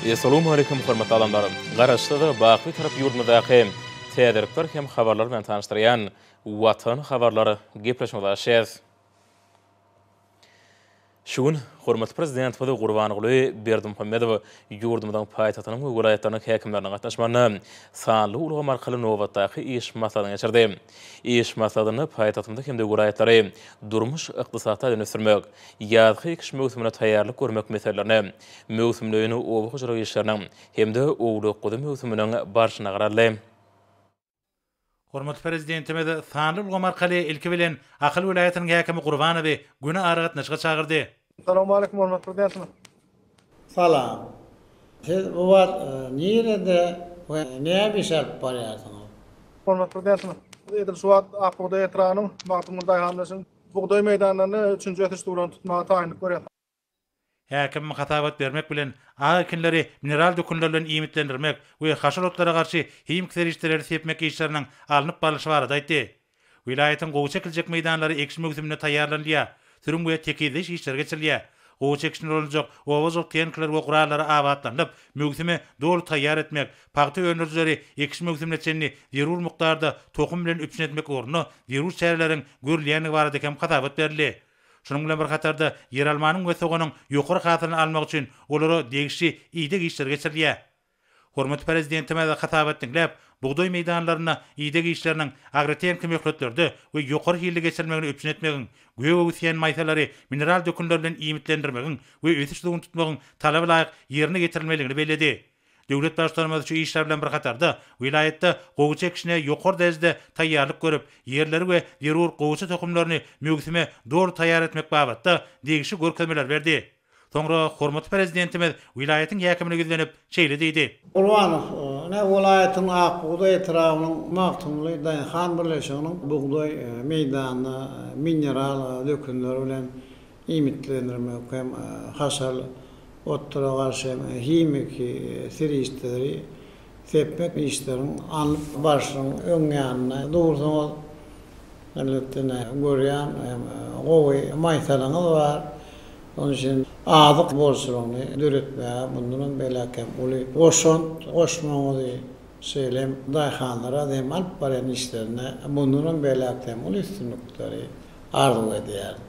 Essalawmaleýkum hormatly adamlar! Garaşsyz, baky Bitarap ýurdumyzdaky täzelikler hem habarlar bilen tanyşdyrýan Watan habarlar gepleşigimize başlaýarys. Şu gün hormatly Prezidentimiz Gurbanguly Berdimuhamedow ýurdumyzyň paýtagtynyň we welaýatlarynyň häkimleriniň gatnaşmagynda sanly ulgam arkaly nobatdaky iş maslahatyny geçirdi. Iş maslahatynda paýtagtymyzy hem-de welaýatlary durmuş-ykdysady taýdan ösdürmek, ýazky ekiş möwsümine taýýarlyk görmek meselelerine, möwsümleýin oba hojalyk işleriniň hem-de owlak-guzy möwsüminiň barşyna garaldy. Hormatly Prezidentimiz sanly ulgam arkaly ilki bilen Ahal welaýatynyň häkimi Gurbanowy göni aragatnaşyga çagyrdy. Salowmaleýkim hormatly Prezidentimiz. Salam. Siz bu wagt nirede we näme iş alyp barýarsyňyz? Hormatly Prezidentimiz, biz edil şu wagt Ak bugdaý etrabynyň Magtymguly daýhan birleşiginiň bugdaý meýdanlarynda üçünji ösüş döwrüni tutmaga taýynlyk görýäris. Häkim hasabat bermek bilen, ak ekinleri mineral dökünler bilen iýmitlendirmek we haşal otlara garşy himiki serişdeleri sepmek işleriniň alnyp barlyşy barada aýtdy. Welaýatyň gowaça ekiljek meýdanlary ekiş möwsümine taýýarlanylýar, sürüm we tekizleýiş işleri geçirilýär. Gowaça ekişine ulanylajak oba hojalyk tehnikalary we gurallary abatlanylyp, möwsüme doly taýýar etmek, pagta öndürijileri ekiş möwsümine çenli zerur mukdarda tohum bilen üpjün etmek ugrunda zerur çäreleriň görülýändigi barada hem hasabat berildi. Şunuň bilen bir hatarda, ýeralmanyň we soganyň ýokary hasylyny almak üçin olara degişli ideg işleri geçirilýär. Hormatly Prezidentimiz hasabat diňläp, bugdaý meýdanlarynda ideg işleriniň agrotehniki möhletlerde we ýokary hilli geçirilmegini üpjün etmegiň, gök öwüsýän maýsalary mineral dökünler bilen iýmitlendirmegiň we ösüş suwuny tutmagyň talaba laýyk ýerine ýetirilmelidigini belledi. Döwlet Baştutanymyz şu işler bilen bir hatarda, welaýatda gowaça ekişine ýokary derejede taýýarlyk görüp, ýerleri we zerur gowaça tohumlaryny möwsüme doly taýýar etmek babatda degişli görkezmeleri berdi. Soňra hormatly Prezidentimiz welaýatyň häkimine ýüzlenip, şeýle diýdi. Gurbanow, ine, welaýatyň Ak bugdaý etrabynyň Magtymguly daýhan birleşiginiň bugdaý meýdanyna mineral dökünler bilen iýmitlendirmek hem haşal otlara garşy hem himiki serişdeleri sepmek işleriniň alnyp barşynyň öň ýanynda dursaňyz, elbetde, ine, görýän hem gowy maýsalaňyz bar. Şonuň üçin azyk bolçulygyny döretmäge mundanam beýläk hem uly goşant goşmagyňyzy, şeýle hem daýhanlara hem alyp barýan işlerinde mundanam beýläk hem uly üstünlikleri arzuw edýärin.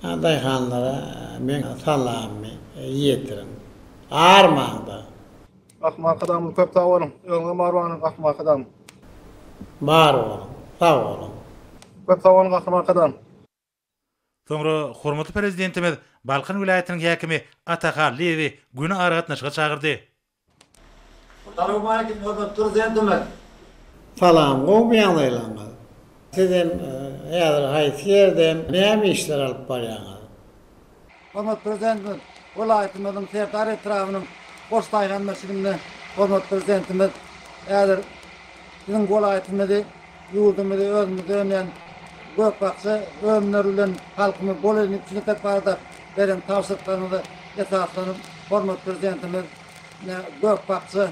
Daýhanlara meň salamymy ýetiriň. Armaňda! Gahryman Arkadagymyz köp sag boluň. Özüňizem bar boluň Gahryman Arkadagym. Bar boluň. Sag boluň. Köp sag boluň Gahryman Arkadagym. Soňra hormatly Prezidentimiz Balkan welaýatynyň häkimi Ata Hallyýewi göni aragatnaşyga çagyrdy. Salowmaleýkim hormatly Prezidentimiz. Salam gowmy ýagdaýlaryňyz? Siz hem häzir haýsy ýerde hem näme işler alyp barýaňyz? Hormatly Prezidentimiz welaýatymyzyň Serdar etrabynyň Goş daýhan birleşiginde hormatly Prezidentimiz häzir biziň welaýatymyzy ýurdumyzy özümizde önýän gök-bakja önümleri bilen halkymyzy bol elini üpjün etmek barada beren tabşyryklaryňyza esaslanyp hormatly Prezidentimiz Ine, gök-bakja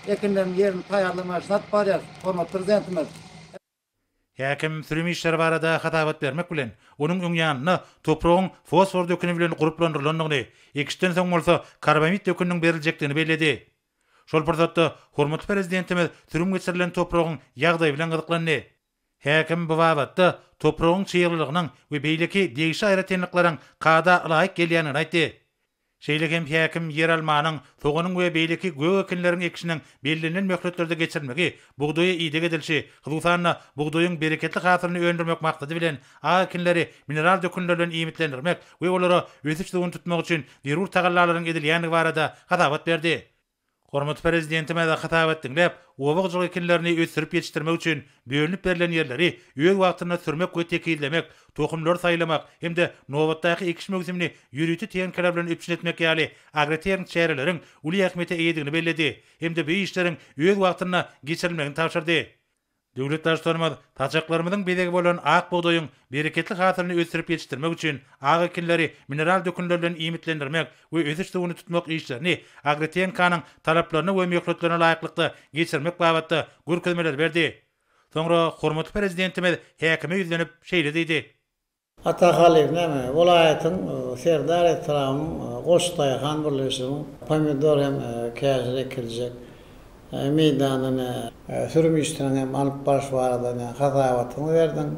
ekinleriň ýerini taýýarlama işini alyp barýarys, hormatly Prezidentimiz. Häkim sürüm işleri barada hasabat bermek bilen, onuň öň ýanynda topragyň fosfor döküni bilen gurplandyrylandygyny, ekişden soň bolsa karbamid döküniniň beriljekdigini belledi. Şol pursatda hormatly Prezidentimiz sürüm geçirilen topragyň ýagdaýy bilen gyzyklandy. Häkim bu babatda topragyň çyglylygynyň we beýleki degişli aýratynlyklaryň kada ylaýyk gelýändigini aýtdy. Şeýle hem häkim ýeralmanyň, soganyň we beýleki gök ekinleriň ekişiniň bellenilen möhletlerde geçirilmegi, bugdaýa ideg edilişi, hususan-da, bugdaýyň bereketli hasylyny öndürmek maksady bilen, ak ekinleri mineral dökünler bilen iýmitlendirmek we olara ösüş suwuny tutmak üçin zerur tagallalaryň edilýändigi barada hasabat berdi. Hormatly Prezidentimiz hasabat diňläp, oba hojalyk ekinlerini ösdürip ýetişdirmek üçin bölünip berlen ýerleri öz wagtynda sürmek we tekizlemek, tohumlary saýlamak hem-de nobatdaky ekiş möwsümini ýörite tehnikalar bilen üpjün etmek ýaly agrotehniki çäreleriň uly ähmiýete eýedigini belledi hem-de bu işleriň öz wagtynda geçirilmegini tabşyrdy. Döwlet Baştutanymyz saçaklarymyzyň bezegi bolan ak bugdaýyň bereketli hasylyny ösdürip ýetişdirmek üçin ak ekinleri mineral dökünler bilen iýmitlendirmek we ösüş suwuny tutmak işlerini agrotehnikanyň talaplaryna we möhletlerine laýyklykda geçirmek babatda görkezmeleri berdi. Soňra hormatly Prezidentimiz häkime ýüzlenip, şeýle diýdi. Ata Halyf näme, welaýatyň Serdar etrabynyň Goç daýhan birleşiginiň pomidor hem käşir ekiljek meýdanyny sürüm işleriniň hem alyp baryş barada ne hasabatyňy berdiň.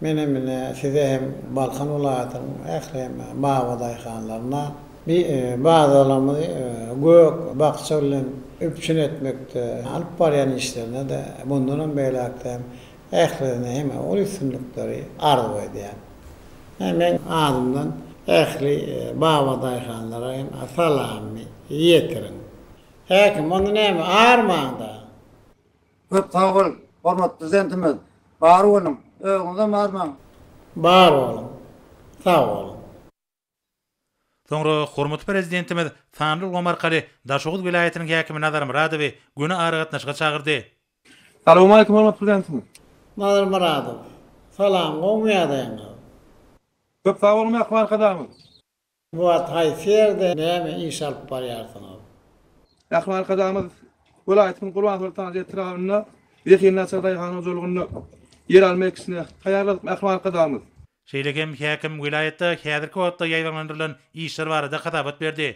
Men hem ine size hem Balkan welaýatynyň ähli hem baba daýhanlaryna bi bazarlarymyzy gök bakja bilen üpjün etmekde alyp barýan işlerine-de mundanam beýläk-de hem ählisine hem uly üstünlikleri arzuw edýän. Meň adymdan ähli baba daýhanlara hem salamymy ýetiriň. Häkim, onda näme, armaň-da! Köp sag boluň, hormatly Prezidentimiz! Bar boluň, özüňizem armaň! Bar boluň, sag boluň! Soňra hormatly Prezidentimiz sanly ulgam arkaly Daşoguz welaýatynyň häkimi Nazar Myradowy göni aragatnaşyga çagyrdy. Salowmaleýkim hormatly Prezidentimiz! Nazar Myradow, Salam, gowumy ýagdaýyňyz? Köp sag boluň Mähriban Arkadagymyz! Bu wagt haýsy ýerde näme iş alyp barýarsyňyz? Mähriban Arkadagymyz welaýatymyzyň Gurbansoltan etrabynda Zehinli açar daýhan hojalygynda ýeralma ekişine taýýarladyk Mähriban Arkadagymyz. Şeýle hem häkim welaýatda häzirki wagtda ýaýbaňlandyrylan işler barada hasabat berdi.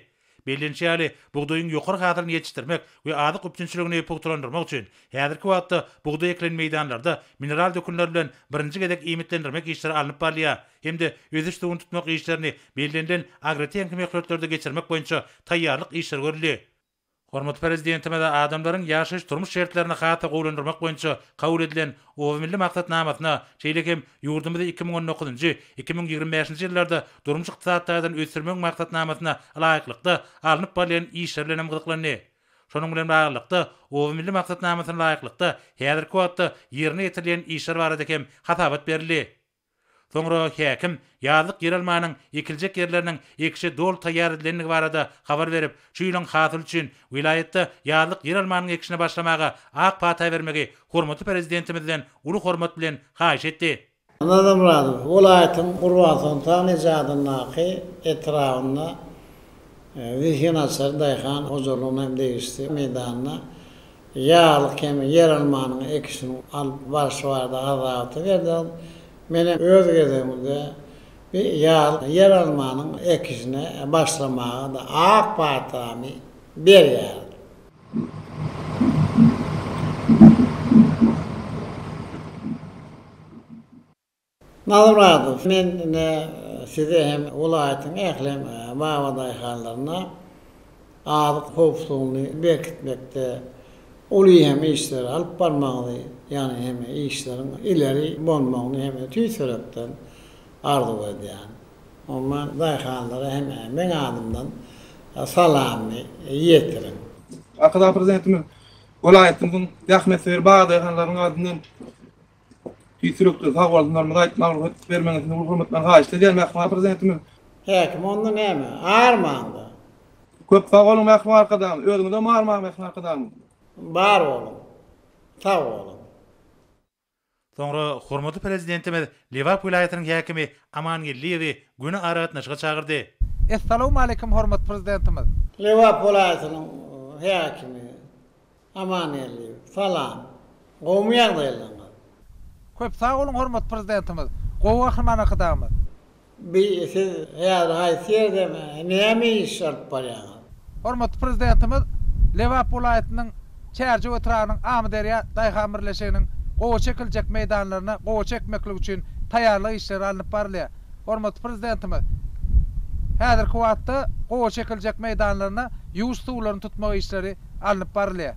Bellenişi ýaly, bugdaýyň ýokary hasylyny ýetişdirmek we azyk üpjünçiligini pugtalandyrmak üçin häzirki wagtda bugdaý ekilen meýdanlarda mineral dökünler bilen birinji gezek iýmitlendirmek işleri alnyp barylýar hem-de ösüş suwuny tutmak işlerini bellenilen agrotehniki möhletlerde geçirmek boýunça taýýarlyk işleri görüldi. Hormatly Prezidentimiz adamlaryň ýaşaýyş-durmuş şertlerini has-da gowulandyrmak boýunça kabul edilen Oba milli maksatnamasyna, şeýle hem ýurdumyzy 2019-njy, 2025-nji ýyllarda durmuş-ykdysady taýdan ösdürmegiň maksatnamasyna laýyklykda alnyp barylýan işler bilen hem gyzyklandy. Şonuň bilen baglylykda, Oba milli maksatnamasyna laýyklykda häzirki wagtda ýerine ýetirilýän işler barada hem hasabat berildi. Soňra häkim ýazlyk ýeralmanyň ekiljek ýerleriniň ekişe doly taýýar edilendigi barada habar berip, şu ýylyň hasyly üçin welaýatda ýazlyk ýeralmanyň ekişine başlamaga ak pata bermegi hormatly Prezidentimizden uly hormat bilen haýyş etdi. Nazar Myradow welaýatyň Gurbansoltan eje adyndaky etrabynda Zehin açar daýhan hojalygyna hem degişli meýdanda Ýaglyk hem ýeralmanyň ekişini alyp barşy barada hasabaty berdi. Menem öz gezegimde bir ýaglyk ýeralmanyň ekişine başlamaga-da ak patamy berýärin. Nazarmyradow, Men ine size hem welaýatyň ähli babadaýhanlaryna azyk howpsuzlygyny berkitmekde uly hem işleri alyp barmagyňyzy, ýagny hem işleriň ileri bolmagyny hem tüýs ýürekden arzuw edýän. Umuman daýhanlara hem meň adymdan salamymy ýetiriň. Arkadag Prezidentimiz welaýatymyzyň zähmetsöýer babadaýhanlarynyň adyndan Tüýs ýürekden sag bolsunlarymyzy aýtmagy rugsat bermegiňizi uly hormat bilen haýyşt edýän mähriban Prezidentimiz. Häkim onda näme? Armaňda. Köp sag boluň mähriban Arkadagymyz. Özüňizem armaň mähriban Arkadagymyz. Bar boluň. Sag boluň. Soňra hormatly Prezidentimiz Lebap welaýatynyň häkimi Aman Geldiýewi göni aragatnaşyga çagyrdy. Essalawmaleýkim hormatly Prezidentimiz. Lebap welaýatynyň häkimi Amangeldiýew, salam. Gowumy ýagdaýlaryňyz? Köp sag boluň hormatly Prezidentimiz. Gowy Gahryman Arkadagymyz. Bi siz häzir haýsy ýerde näme iş alyp barýaňyz? Hormatly Prezidentimiz Lebap welaýatynyň Çärjew etrabynyň Amyderýa daýhan birleşiginiň gowaça ekiljek meýdanlaryna gowaça ekmeklik üçin taýýarlyk işleri alnyp barylýar. Hormatly Prezidentimiz häzirki wagtda gowaça ekiljek meýdanlaryna ýuwuş suwlaryny tutmak işleri alnyp barylýar.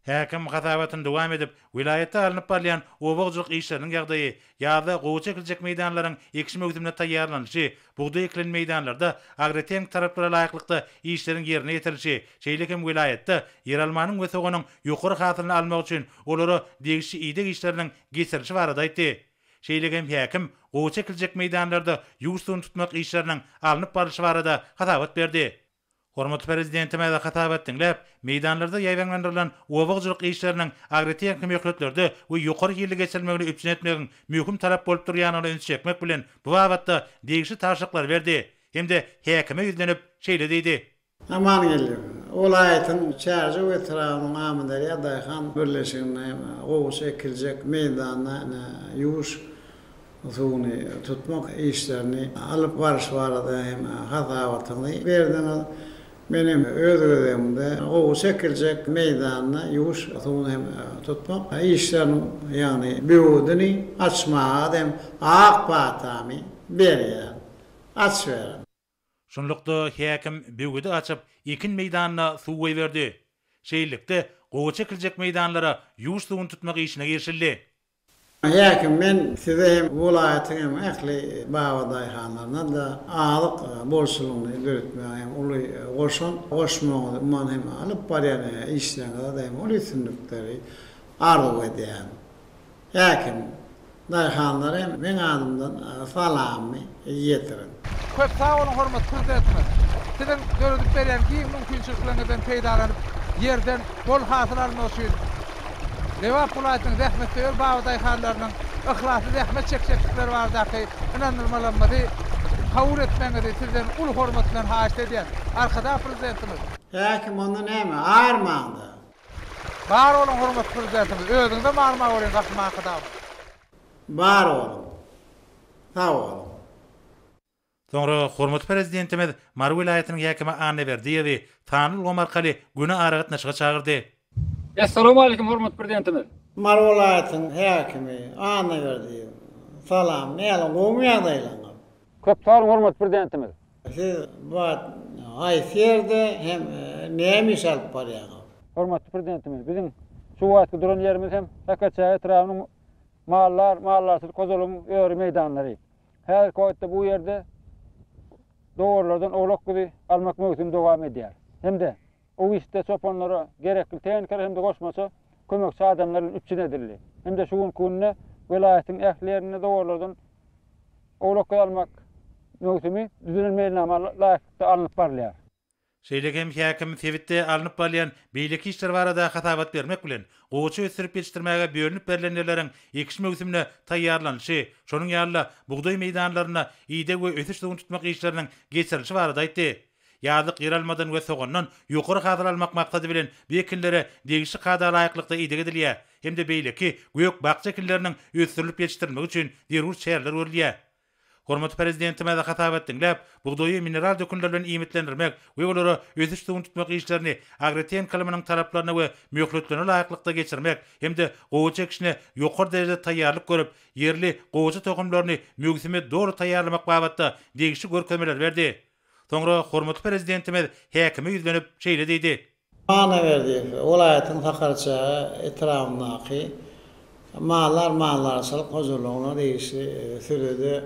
Häkim hasabatyny dowam edip, welaýatda alnyp barylýan oba hojalyk işleriniň ýagdaýy, ýazda gowaça ekiljek meýdanlaryň ekiş möwsümine taýýarlanylyşy, bugdaý ekilen meýdanlarda agrotehniki talaplara laýyklykda işleriň ýerine ýetirilişi, şeýle hem welaýatda ýeralmanyň we soganyň ýokary hasylyny almak üçin olara degişli ideg işleriniň geçirilişi barada aýtdy. Şeýle hem häkim gowaça ekiljek meýdanlarda ýuwuş suwuny tutmak işleriniň alnyp barlyşy barada hasabat berdi. Hormatly Prezidentimiz hasabat diňläp, meýdanlarda ýaýbaňlandyrylan oba hojalyk işleriniň agrotehniki möhletlerde we ýokary hilli geçirilmegini üpjün etmegiň möhüm talap bolup durýandygyna ünsi çekmek bilen, bu babatda degişli tabşyryklary berdi hem-de häkime ýüzlenip, şeýle diýdi. Amangeldi, welaýatyň Çärjew etrabynyň Amyderýa daýhan birleşiginde hem gowaça ekiljek meýdanda ine ýuwuş. suwuny tutmak işlerini alyp baryş barada hem hasabatyňyzy berdiňiz. Men hem öz gezegimde gowaça ekiljek meýdanda ýuwuş suwuny hem tutmak işleriniň, ýagny böwedini açmaga hem ak patamy berýän. Açyberiň. Şunlukda häkim böwedi açyp, ekin meýdanyna suw goýberdi. Şeýlelikde, gowaça ekiljek meýdanlara ýuwuş suwuny tutmak işine girişildi. Häkim, men size hem welaýatyň hem ähli babadaýhanlaryna-da azyk bolçulygyny döretmäge hem uly goşant goşmagyňyzy, umuman hem alyp barýan işleriňizde hem uly üstünlikleri arzuw edýän. Häkim, daýhanlara hem meň adymdan salamymy ýetiriň. Köp sag boluň hormatly Prezidentimiz. Siziň döredip berýän giň mümkinçilikleriňizden peýdalanyp, ýerden bol hasyl almak üçin Lebap welaýatynyň zähmetsöýer babadaýhanlarynyň yhlasly zähmet çekjekdikleri baradaky ynandyrmalarymyzy kabul etmegiňizi sizden uly hormat bilen haýyşt edýäs. Arkadag Prezidentimiz. Häkim onda näme, armaňda. Bar boluň hormatly Prezidentimiz. Özüňizem arma görüň Gahryman Arkadagymyz. Bar boluň. Sag boluň. Soňra hormatly Prezidentimiz Mary welaýatynyň häkimi Annaberdiýewi sanly ulgam arkaly göni aragatnaşyga çagyrdy. Essalawmaleýkim hormatly Prezidentimiz. Mary welaýatynyň häkimi Annaberdiýew, Salam, näle gowumy ýagdaýlaryňyz? Köp sag boluň hormatly Prezidentimiz. Siz bu wagt haýsy ýerde hem näme iş alyp barýaňyz? Hormatly Prezidentimiz, biziň şu wagtky duran ýerimiz hem Sakarçäge etrabynyň maldar, maldarçylyk hojalygyň öri meýdanlary. Häzirki wagtda bu ýerde dowarlardan owlak-guzy almak möwsümi dowam edýär. Hem-de bu işde çopanlara gerekli tehnikalar hem-de goşmaça kömekçi adamlar bilen üpjün edildi. Hem-de şu günki günde welaýatyň ähli ýerinde dowarlardan owlak-guzy almak möwsümi düzülen meýilnama laýyklykda alnyp barylýar. Şeýle hem häkim sebitde alnyp barylýan beýleki işler barada hasabat bermek bilen, gowaça ösdürip ýetişdirmäge bölünip berlen ýerleriň ekiş möwsümine taýýarlanylyşy, şonuň ýaly-da, bugdaý meýdanlarynda ideg we ösüş suwuny tutmak işleriniň geçirilişi barada aýtdy. Ýazlyk ýeralmadan we sogandan ýokary hasyl almak maksady bilen bu ekinlere degişli kada laýyklykda ideg edilýär hem-de beýleki gök-bakja ekinleriniň ösdürilip ýetişdirilmegi üçin zerur çäreler görülýär. Hormatly Prezidentimiz hasabat diňläp, bugdaýy mineral dökünler bilen iýmitlendirmek we olara ösüş suwuny tutmak işlerini agrotehnика ylmynyň talaplaryna we möhletlerine laýyklykda geçirmek hem-de gowaça ekişine ýokary derejede taýýarlyk görüp, ýerli gowaça tohumlaryny möwsüme doly taýýarlamak babatda degişli görkezmeleri berdi. Soňra hormatly Prezidentimiz häkime ýüzlenip, şeýle diýdi. Annaberdiýew, welaýatyň Sakarçäge etrabyndaky Mallar maldarçylyk hojalygyna degişli sürüde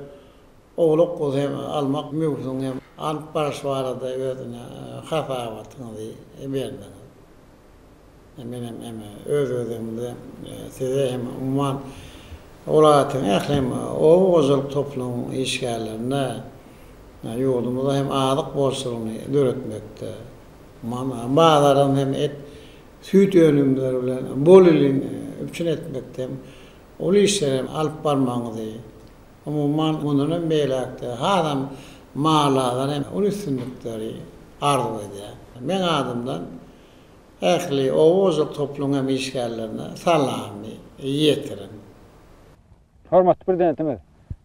owlak-guzy hem almak möwsümiň hem alyp baryş barada özüne hasabatyňyzy berdiňiz. Men hem hem öz gezegimde size hem umuman welaýatyň ähli hem oba hojalyk toplumynyň işgärlerine ýurdumyzda hem azyk bolçulygyny döretmekde Umuman, bazaryň hem et, süýt önümleri bilen bolelin üpjün etmekde hem uly işleri hem alyp barmagyňyzy, umuman, mundan hem beýläk-de hasam maldarlar hem uly üstünlikleri arzuw edýän. Meň adymdan ähli oba hojalyk toplumyň hem işgärlerine salamymy ýetiriň. Hormatly Prezidentimiz,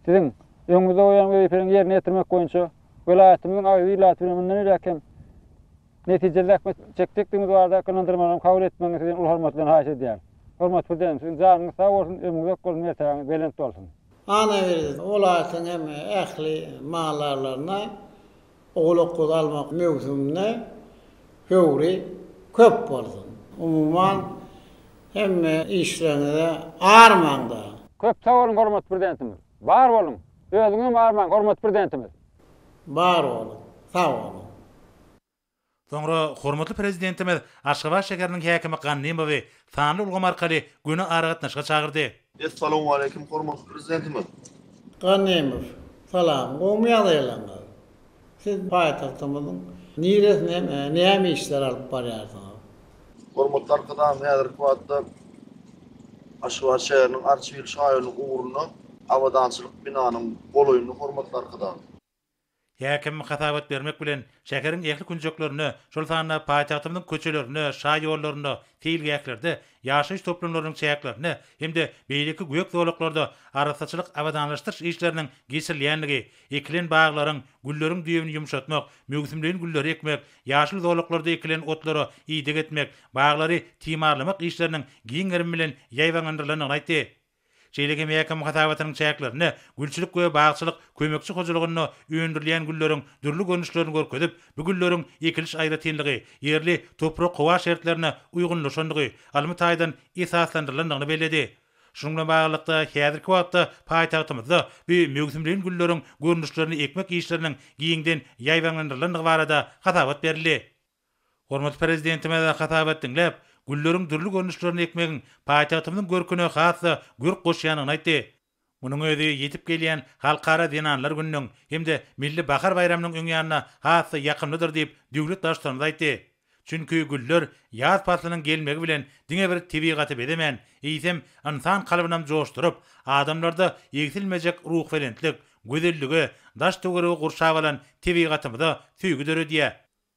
Siziň öňüňizde goýan wezipeleriňi ýerine ýetirmek boýunça Welaýatymyzyň aziz ilaty bilen mundan beýläk hem netijeli zähmet çekjekdigimiz barada ynandyrmalary kabul etmegiňizi sizden uly hormat bilen haýyş edýäris. Hormatly Prezidentimiz, siziň janyňyz sag bolsun, ömrüňiz uzak bolsun, mertebäňiz belent bolsun! Annaberdi welaýatyň hem ähli maldarlaryna owlak-guzy almak möwsüminde höwri köp bolsun. Umuman, hemme işleriňize armaň-da! Köp sag boluň, hormatly Prezidentimiz! Bar boluň! Özüňizem armaň, hormatly Prezidentimiz! Bar boluň, sag boluň! Soňra hormatly Prezidentimiz Aşgabat şäheriniň häkimi Gannymowy sanly ulgam arkaly göni aragatnaşyga çagyrdy. Essalawmaleýkim hormatly Prezidentimiz! Gannymow, Salam, gowumy ýagdaýlaryňyz? Siz paýtagtymyzyň niresinde hem näme işler alyp barýarsyňyz? Hormatly Arkadagym häzirki wagtda Aşgabat şäheriniň Arçabil şaýolunyň ugrunda Abadançylyk binanyň golaýynda hormatly Arkadagym. Häkim hasabat bermek bilen, şäheriň ähli künjeklerinde, şol sanda paýtagtymyzyň köçelerinde, şaýollarynda, seýilgählerde, ýaşaýyş toplumlarynyň çäklerinde hem-de beýleki gök zolaklarda arassaçylyk-abadanlaşdyryş işleriniň geçirilýändigi, ekilen baglaryň, gülleriň düýbüni ýumşatmak, möwsümleýin gülleri ekmek, ýaşyl zolaklarda ekilen otlara ideg etmek, baglary timarlamak işleriniň giň gerim bilen ýaýbaňlandyrylandygyny aýtdy. Şeýle hem häkim hasabatynyň çäklerinde gülçülik we bagçylyk kömekçi hojalygynda öndürilýän gülleriň dürli görnüşlerini görkezip, bu gülleriň ekiliş aýratynlygy, ýerli toprak-howa şertlerine uýgunlaşandygy ylmy taýdan esaslandyrylandygyny belledi. Şunuň bilen baglylykda, häzirki wagtda paýtagtymyzda bu möwsümleýin gülleriň görnüşlerini ekmek işleriniň giňden ýaýbaňlandyrylandygy barada hasabat berildi. Hormatly Prezidentimiz hasabat diňläp, gülleriň dürli görnüşlerini ekmegiň paýtagtymyzyň görküne has-da görk goşýandygyny aýtdy. Munuň özi ýetip gelýän Halkara zenanlar gününiň hem-de Milli bahar baýramynyň öň ýanynda has-da ýakymlydyr diýip, döwlet Baştutanymyz aýtdy. Çünki güller ýaz paslynyň gelmegi bilen diňe bir tebigaty bezemän, eýsem, ynsan kalbynam joşduryp, adamlarda egsilmejek ruhubelentlik, gözellige, daş-töweregi gurşap alan tebigatymyza söýgi döredýär.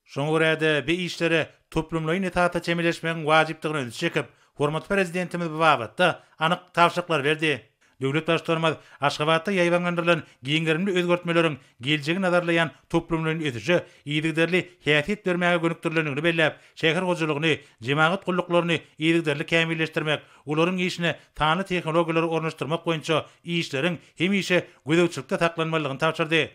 Şoňa görä-de, bu işlere toplumlaýyn esasda çemeleşmegiň wajypdygyna ünsi çekip, hormatly Prezidentimiz bu babatda anyk tabşyryklary berdi. Döwlet Baştutanymyz Aşgabatda ýaýbaňlandyrylan giň gerimli özgertmeleriň geljegi nazarlaýan toplumlaýyn ösüşe yzygiderli häsiýet bermäge gönükdirilendigini belläp, şäher hojalygyny, jemagat gulluklaryny yzygiderli kämilleşdirmek, olaryň işine sanly tehnologiýalary ornaşdyrmak boýunça işleriň hemişe gözegçilikde saklanmalydygyny tabşyrdy.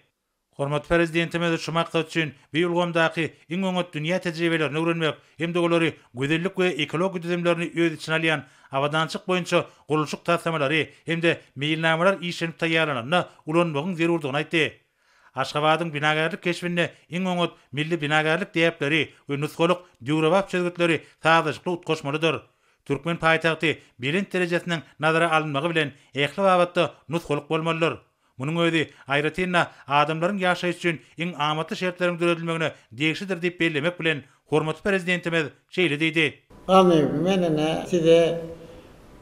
Hormatly Prezidentimiz şu maksat üçin bu ulgamdaky iň oňat dünýä tejribelerini öwrenmek hem-de olary gözellik we ekologiýa düzümlerini öz içine alýan abadançylyk boýunça gurluşyk taslamalary hem-de meýilnamalar işlenip taýýarlananda ulanmagyň zerurdygyny aýtdy. Aşgabadyň binagärlik keşbinde iň oňat milli binagärlik däpleri we nusgalyk döwrebap çözgütleri sazlaşykly utgaşmalydyr. Türkmen paýtagty belent derejesiniň nazara alynmagy bilen ähli babatda nusgalyk bolmalydyr. Munuň özi, aýratyn-da, adamlaryň ýaşaýşy üçin iň amatly şertleriň döredilmegine degişlidir diýip bellemek bilen, hormatly Prezidentimiz şeýle diýdi. Ganyby, men ine size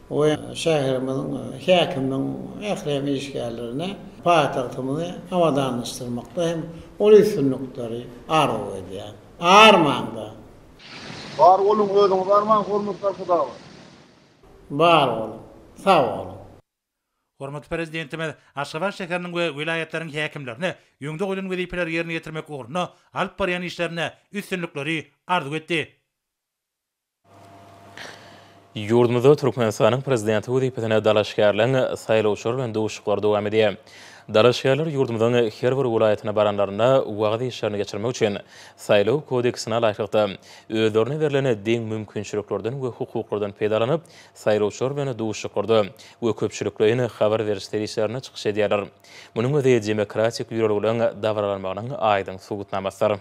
we şäherimiziň häkiminiň ähli hem işgärlerine paýtagtymyzy abadanlaşdyrmakda hem uly üstünlikleri arzuw edýän. Armaň-da! Bar boluň, özüňiz armaň, hormatly Arkadagymyz! Bar boluň, sag boluň! Hormatly Prezidentimiz Aşgabat şäheriniň we welaýatlaryň häkimlerine öňde goýlan wezipeleri ýerine ýetirmek ugrunda alyp barýan işlerinde üstünlikleri arzuw etdi. Ýurdumyzda Türkmenistanyň Prezidenti wezipesine dalaşgärleň saýlawçylar bilen duşuşyklary dowam edýär. Dalaşgärler ýurdumyzyň her bir welaýatyna baranlarynda wagyz işlerini geçirmek üçin Saýlaw kodeksine laýyklykda, özlerine berlen deň mümkinçiliklerden we hukuklardan peýdalanyp, saýlawçylar bilen duşuşyklarda we köpçülikleýin habar beriş serişdelerinde çykyş edýärler. Munuň özi demokratik ýörelgeleriň dabaralanmagynyň aýdyň subutnamasydyr.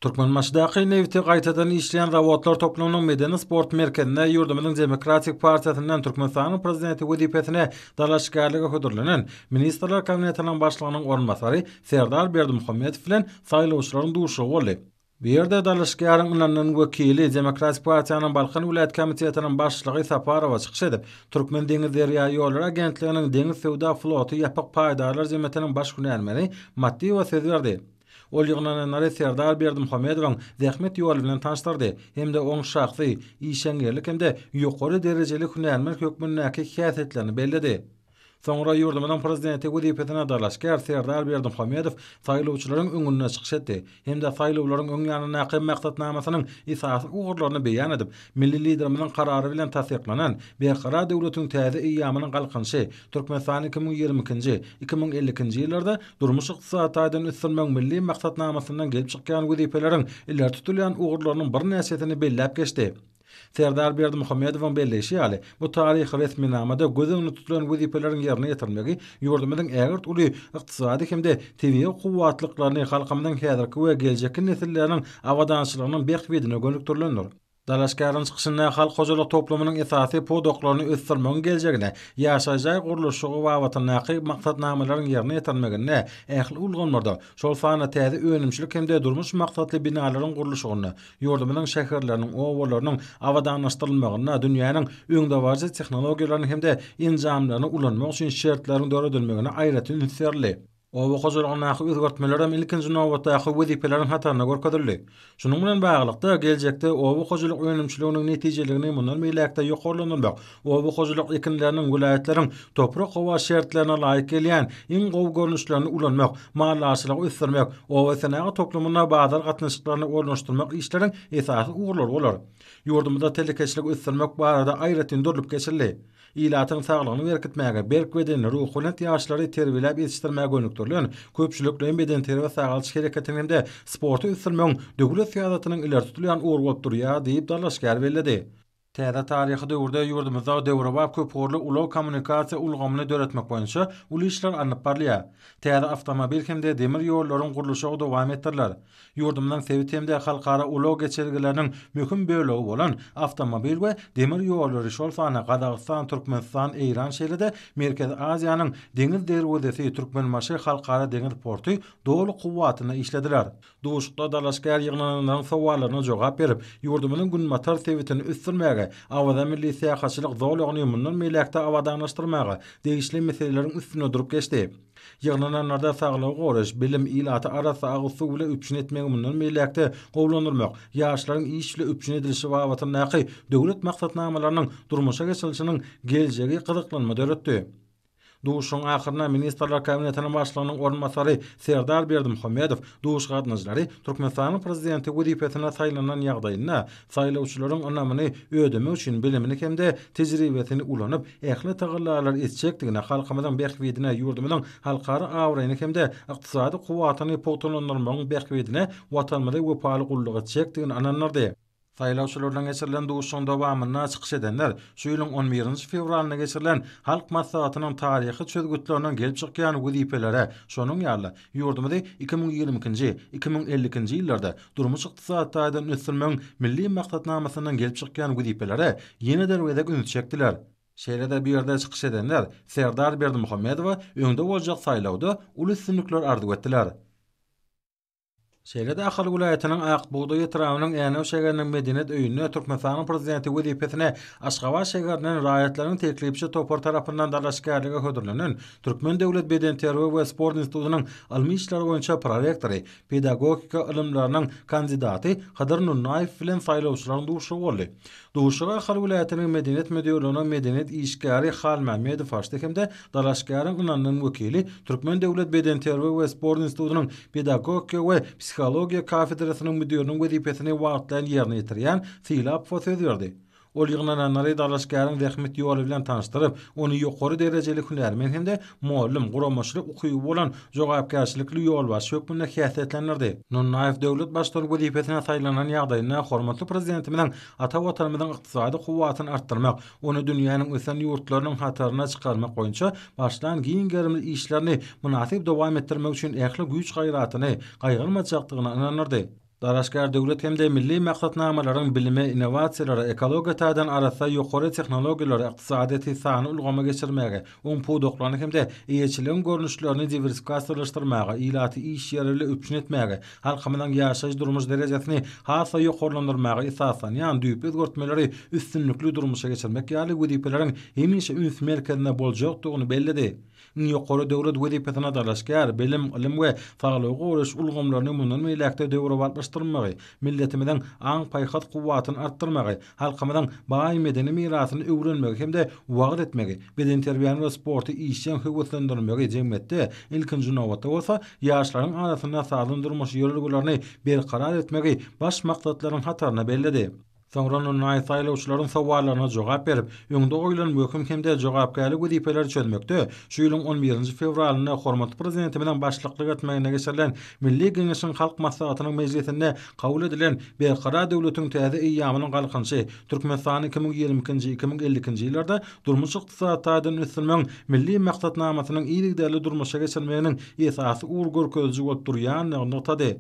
Türkmenbaşydaky nebiti gaýtadan işleýän zawodlar toplumynyň medeni-sport merkezinde ýurdumyzyň Demokratik partiýasyndan Türkmenistanyň Prezidenti wezipesine dalaşgärlige hödürlenen Ministrler Kabinetiniň Başlygynyň orunbasary Serdar Berdimuhamedow bilen saýlawçylaryň duşuşygy boldy. Bu ýerde dalaşgäriň ynanylan wekili, Demokratik partiýanyň Balkan welaýat komitetiniň başlygy Saparowa çykyş edip, Türkmendeňizderýaýollary agentliginiň Deňiz söwda floty ýapyk paýdarlar jemgyýetiniň baş hünärmeni Matdyýewa söz berdi. Ol ýygnananlary Serdar Berdimuhamedowyň zähmet ýoly bilen tanyşdyrdy hem-de oň şahsy, işeňňirlik hem-de ýokary derejeli hünärmen hökmündäki häsiýetlerini belledi. Soňra ýurdumyzyň Prezidenti wezipesine dalaşgär Serdar Berdimuhamedow saýlawçylaryň öňünde çykyş etdi hem-de saýlawlaryň öň ýanyndaky maksatnamasynyň esasy ugurlaryny beýan edip, milli Liderimiziň Karary bilen tassyklanan Berkarar döwletiň täze eýýamynyň Galkynyşy, Türkmenistany 2022-nji, 2052-nji ýyllarda durmuş-ykdysady taýdan ösdürmegiň milli maksatnamasyndan gelip çykýan wezipeleriň ileri tutulýan ugurlarynyň birnäçesini belläp geçdi. Serdar Berdimuhamedowyň belleýşi ýaly, bu taryhy resminamada göz öňünde tutulan wezipeleriň ýerine ýetirilmegi ýurdumyzyň ägirt uly ykdysady hem-de tebigy kuwwatlyklaryny halkymyzyň häzirki we geljekki nesilleriniň abadançylygynyň bähbidine gönükdirilendir. Dalaşgäriň çykyşynda halk hojalyk toplumynyň esasy pudaklaryny ösdürmegiň geljegine, ýaşaýyş jaý gurluşygy babatyndaky maksatnamalaryň ýerine ýetirilmeginde ähli ulgamlarda, şol sanda täze önümçilik hem-de durmuş maksatly binalaryň gurluşygynda, Ýurdumyzyň şäherleriniň, obalarynyň abadanlaşdyrylmagynda dünýäniň öňdebaryjy tehnologiýalaryny hem-de enjamlaryny ulanmak üçin şertleriň döredilmegine aýratyn üns berildi. Oba hojalygyndaky özgertmeler hem ilkinji nobatdaky wezipeleriň hatarynda görkezildi. Şunuň bilen baglylykda, geljekde oba hojalyk önümçiliginiň netijeligini mundan beýläk-de ýokarlandyrmak, oba hojalyk ekinleriniň welaýatlaryň toprak-howa şertlerine laýyk gelýän iň gowy görnüşlerini ulanmak, maldarçylygy ösdürmek, oba senagat toplumynda bazar gatnaşyklaryny ornaşdyrmak işleriň esasy ugurlary bolar. Ýurdumyzda telekeçiligi ösdürmek barada aýratyn durlup geçildi. Ilatyň saglygyny berkitmäge, berk bedenli, ruhubelent ýaşlary terbiýeläp ýetişdirmäge gönükdirilen köpçülikleýin bedenterbiýe-sagaldyş hereketiniň hem-de sporty ösdürmegiň döwlet syýasatynyň ileri tutulýan ugry bolup durýar diýip, dalaşgär belledi. Täze taryhy döwürde ýurdumyzda döwrebap köpugurly ulag-kommunikasiýa ulgamyny döretmek boýunça uly işler alnyp barylýar. Täze awtomobil hem-de demir ýollaryň gurluşygy dowam etdiriler. Ýurdumyzyň sebit hem-de halkara ulag geçelgeleriniň möhüm bölegi bolan awtomobil we demir ýollary, şol sanda Gazagystan, Türkmenistan, Eýran, şeýle-de Merkezi Aziýanyň deňiz derwezesi Türkmenbaşy Halkara deňiz porty doly kuwwatynda işlediler. Duşuşykda dalaşgär ýygnananlaryň sowallaryna jogap berip, ýurdumyzyň günbatar sebitini ösdürmäge, Awaza milli syýahatçylyk zolagyny mundan beýläk-de abadanlaşdyrmaga degişli meseleleriň üstünde durup geçdi. Ýygnananlarda saglygy goraýyş, bilim, ilaty arassa agyz suw bilen üpjün etmegi mundan beýläk-de gowulandyrmak, ýaşlaryň iş bilen üpjün edilişi babatyndaky döwlet maksatnamalarynyň durmuşa geçirilişiniň geljegi gyzyklanma döretdi. Duşuşygyň ahyrynda Ministrler Kabinetiniň Başlygynyň orunbasary Serdar Berdimuhamedow duşuşyga gatnaşyjylary Türkmenistanyň Prezidenti wezipesine saýlanan ýagdaýynda saýlawçylaryň ynamyny ödemek üçin bilimini hem-de tejribesini ulanyp, ähli tagallalary etjekdigine, halkymyzyň bähbidine, ýurdumyzyň halkara abraýyny hem-de ykdysady kuwwatyny pugtalandyrmagyň bähbidine Watanymyza wepaly gulluk etjekdigine ynandyrdy. Saýlawçylar bilen geçirilen duşuşygyň dowamynda çykyş edenler şu ýylyň on birinji fewralynda geçirilen Halk Maslahatynyň taryhy çözgütlerinden gelip çykýan wezipelere, şonuň ýaly-da, ýurdumyzy 2022-nji, 2052-nji ýyllarda durmuş-ykdysady taýdan ösdürmegiň Milli maksatnamasyndan gelip çykýan wezipelere ýene-de bir gezek ünsi çekdiler. Şeýle-de bu ýerde çykyş edenler Serdar Berdimuhamedowa öňde boljak saýlawda uly üstünlikler arzuw etdiler. Şeýle-de Ahal welaýatynyň Ak bugdaý etrabynyň Änew şägeriniň Medeniýet öýünde Türkmenistanyň Prezidenti wezipesine Aşgabat şäherinden raýatlaryň teklipçi topary tarapyndan dalaşgärlige hödürlenen Türkmen döwlet bedenterbiýe we sport institutynyň ylmy işler boýunça prorektory, pedagogika ylymlarynyň kandidaty Hydyr Nunnaýew bilen saýlawçylaryň duşuşygy boldy. Duşuşygy Ahal welaýatynyň Medeniýet müdirliginiň medeniýet işgäri Halmämmedow açdy hem-de dalaşgäriň ynanylan wekili, Türkmen döwlet bedenterbiýe we sport institutynyň pedagogika we psihologiýa kafedrasynyň müdiriniň wezipesini wagtlaýyn ýerine ýetirýän Sylapowa söz berdi. Ol ýygnananlary dalaşgäriň zähmet ýoly bilen tanyşdyryp, ony ýokary derejeli hünärmen hem-de mugallym, guramaçylyk ukyby bolan jogapkärçilikli ýolbaşçy hökmünde häsiýetlendirdi. Nunnaýew döwlet Baştutany wezipesine saýlanan ýagdaýynda hormatly Prezidentimiziň ata Watanymyzyň ykdysady kuwwatyny artdyrmak, ony dünýäniň ösen ýurtlarynyň hataryna çykarmak boýunça başlan giň gerimli işlerini mynasyp dowam etdirmek üçin ähli güýç-gaýratyny gaýgyrmajakdygyna ynandyrdy. Dalaşgär döwlet hem-de milli maksatnamalaryň bilime, innowasiýalara, ekologiýa taýdan arassa ýokary tehnologiýalara, ykdysadyýeti sanly ulgama geçirmäge, oň pudaklaryny hem-de eýeçiligiň görnüşlerini diwersifikasiýalaşdyrmaga, ilaty iş ýeri bilen üpjün etmäge, halkymyzyň ýaşaýyş-durmuş derejesini has-da ýokarlandyrmaga esaslanýan düýpli özgertmeleri üstünlikli durmuşa geçirmek ýaly wezipeleriň hemişe üns merkezinde boljakdygyny belledi. Iň ýokary döwlet wezipesine dalaşgär, bilim, ylym we saglygy goraýyş ulgamlaryny mundan beýläk-de döwrebaplaşdyrmagy, milletimiziň aň-paýhas kuwwatyny artdyrmagy, halkymyzyň baý medeni mirasyny öwrenmegi hem-de wagyz etmegi, bedenterbiýäni we sporty işjeň höweslendirmegi, jemgyýetde, ilkinji nobatda bolsa, ýaşlaryň arasynda sagdyn durmuş ýörelgelerini berkarar etmegi baş maksatlaryň hatarynda belledi. Soňra Nunnaýew saýlawçylaryň sowallaryna jogap berip, öňde goýlan möhüm hem-de jogapkärli wezipeleri çözmekde şu ýylyň on birinji fewralynda hormatly Prezidentimiziň başlyklyk etmeginde geçirilen Milli Geňeşiň Halk Maslahatynyň mejlisinde kabul edilen Berkarar döwletiň täze eýýamynyň Galkynyşy, Türkmenistany 2022-nji, 2052-nji ýyllarda durmuş-ykdysady taýdan ösdürmegiň Milli maksatnamasynyň yzygiderli durmuşa geçirilmeginiň esasy ugur görkeziji bolup durýandygyny nygtady.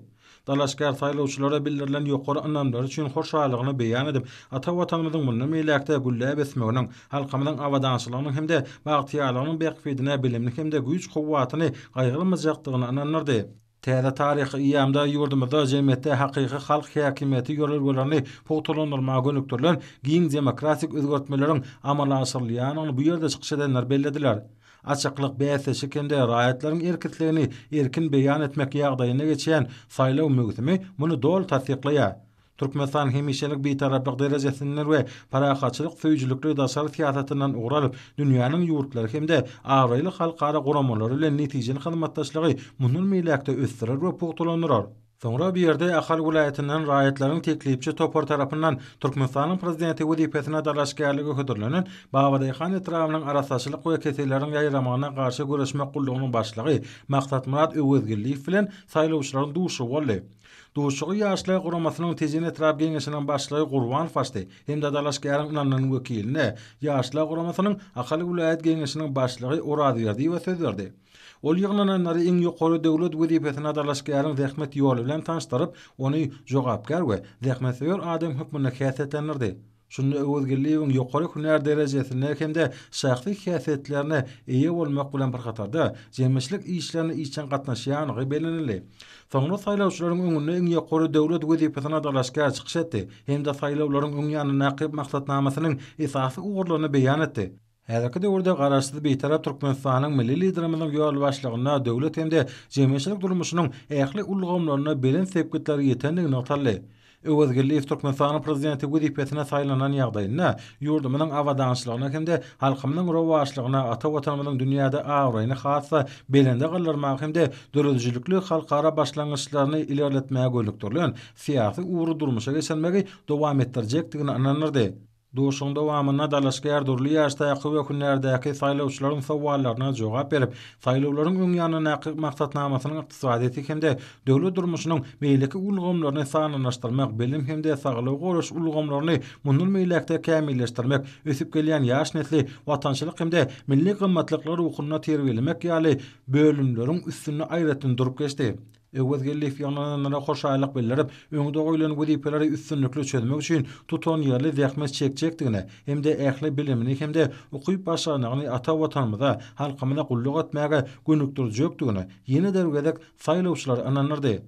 Dalaşgär saýlawçylara bildirilen ýokary ynamlary üçin hoşallygyny beýan edip, ata Watanymyzyň mundan beýläk-de gülläp ösmeginiň, halkymyzyň abadançylygynyň hem-de bagtyýarlygynyň bähbidine bilimini hem-de güýç-kuwwatyny gaýgyrmajakdygyna ynandyrdy. Täze taryhy eýýamda ýurdumyzda jemgyýetde hakyky halk häkimiýeti ýörelgelerini pugtalandyrmaga gönükdirilen giň demokratik özgertmeleriň amala aşyrylýandygyny bu ýerde çykyş edenler bellediler. Açyklyk, bäsleşik hem-de raýatlaryň erk-islegini erkin beýan etmek ýagdaýynda geçýän saýlaw möwsümi muny doly tassyklaýar. Türkmenistan hemişelik Bitaraplyk derejesinden we parahatçylyk söýüjilikli daşary syýasatyndan ugur alyp, dünýäniň ýurtlary hem-de abraýly halkara guramalary bilen netijeli hyzmatdaşlygy mundan beýläk-de ösdürer we pugtalandyrar. Soňra bu ýerde Ahal welaýatyndan raýatlaryň teklipçi topary tarapyndan Türkmenistanyň Prezidenti wezipesine dalaşgärlige hödürlenen Babadaýhan etrabynyň Arassaçylyk we keselleriň ýaýramagyna garşy göreşmek gullugynyň başlygy Maksatmyrat Öwezgeldiýew bilen saýlawçylaryň duşuşygy boldy. Duşuşygy Ýaşlar guramasynyň Tejen etrap Geňeşiniň başlygy Gurbanow açdy hem-de dalaşgäriň ynanylan wekiline, Ýaşlar guramasynyň Ahal welaýat Geňeşiniň başlygy Orazberdiýewe söz berdi. Ol ýygnananlary iň ýokary döwlet wezipesine dalaşgäriň zähmet ýoly bilen tanyşdyryp, ony jogapkär we zähmetsöýer adam hökmünde häsiýetlendirdi. Şunda Öwezgeldiýewiň ýokary hünär derejesine hem-de şahsy häsiýetlerine eýe bolmak bilen bir hatarda, jemgyýetçilik işlerine işjeň gatnaşýandygy bellenildi. Soňra saýlawçylaryň öňünde iň ýokary döwlet wezipesine dalaşgär çykyş etdi hem-de saýlawlaryň öň ýanyndaky maksatnamasynyň esasy ugurlaryny beýan etdi. Häzirki döwürde Garaşsyz, Bitarap Türkmenistanyň Milli Liderimiziň ýolbaşçylygynda döwlet hem-de jemgyýetçilik durmuşynyň ähli ulgamlarynda belent sepgitlere ýetendigi nygtaldy. Öwezgeldiýew Türkmenistanyň Prezidenti wezipesine saýlanan ýagdaýynda ýurdumyzyň abadançylygyna hem-de halkymyzyň rowaçlygyna, ata Watanymyzyň dünýäde abraýyny has-da belende galdyrmaga hem-de döredijilikli halkara başlangyçlaryny ilerletmäge gönükdirilen syýasy ugry durmuşa geçirmegi dowam etdirjekdigine ynandyrdy. Duşuşygyň dowamynda dalaşgär dürli ýaşdaky we hünärdäki saýlawçylaryň sowallaryna jogap berip, saýlawlaryň öň ýanyndaky maksatnamasynyň ykdysadyýeti hem-de döwlet durmuşynyň beýleki ulgamlaryny sanlylaşdyrmak, bilim hem-de saglygy goraýyş ulgamlaryny mundan beýläk-de kämilleşdirmek, ösüp gelýän ýaş nesli watançylyk hem-de milli gymmatlyklar ruhunda terbiýelemek ýaly bölümleriň üstünde aýratyn durup geçdi. Öwezgeldiýew ýygnananlara hoşallyk bildirip, öňde goýlan wezipeleri üstünlikli çözmek üçin tutanýerli zähmet çekjekdigine hem-de ähli bilimini hem-de ukyp-başarnygyny ata Watanymyza, halkymyza gulluk etmäge gönükdirjekdigine ýene-de bir gezek saýlawçylary ynandyrdy.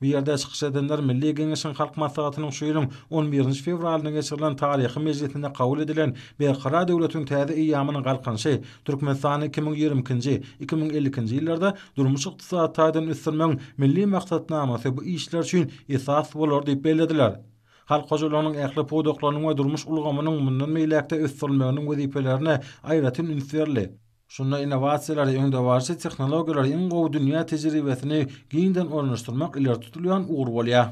Bu ýerde çykyş edenler Milli Geňeşiň Halk Maslahatynyň şu ýylyň on birinji fewralynda geçirilen taryhy mejlisinde kabul edilen Berkarar döwletiň täze eýýamynyň Galkynyşy, Türkmenistany 2022-nji, 2052-nji ýyllarda durmuş-ykdysady taýdan ösdürmegiň Milli maksatnamasy bu işler üçin esas bolar diýip bellediler. Halk hojalygynyň ähli pudaklarynyň we durmuş ulgamynyň mundan beýläk-de ösdürilmeginiň wezipelerine aýratyn üns berildi. Şunda innowasiýalary, öňdebaryjy tehnologiýalary, iň gowy dünýä tejribesini giňden ornaşdyrmak ileri tutulýan ugur bolýar.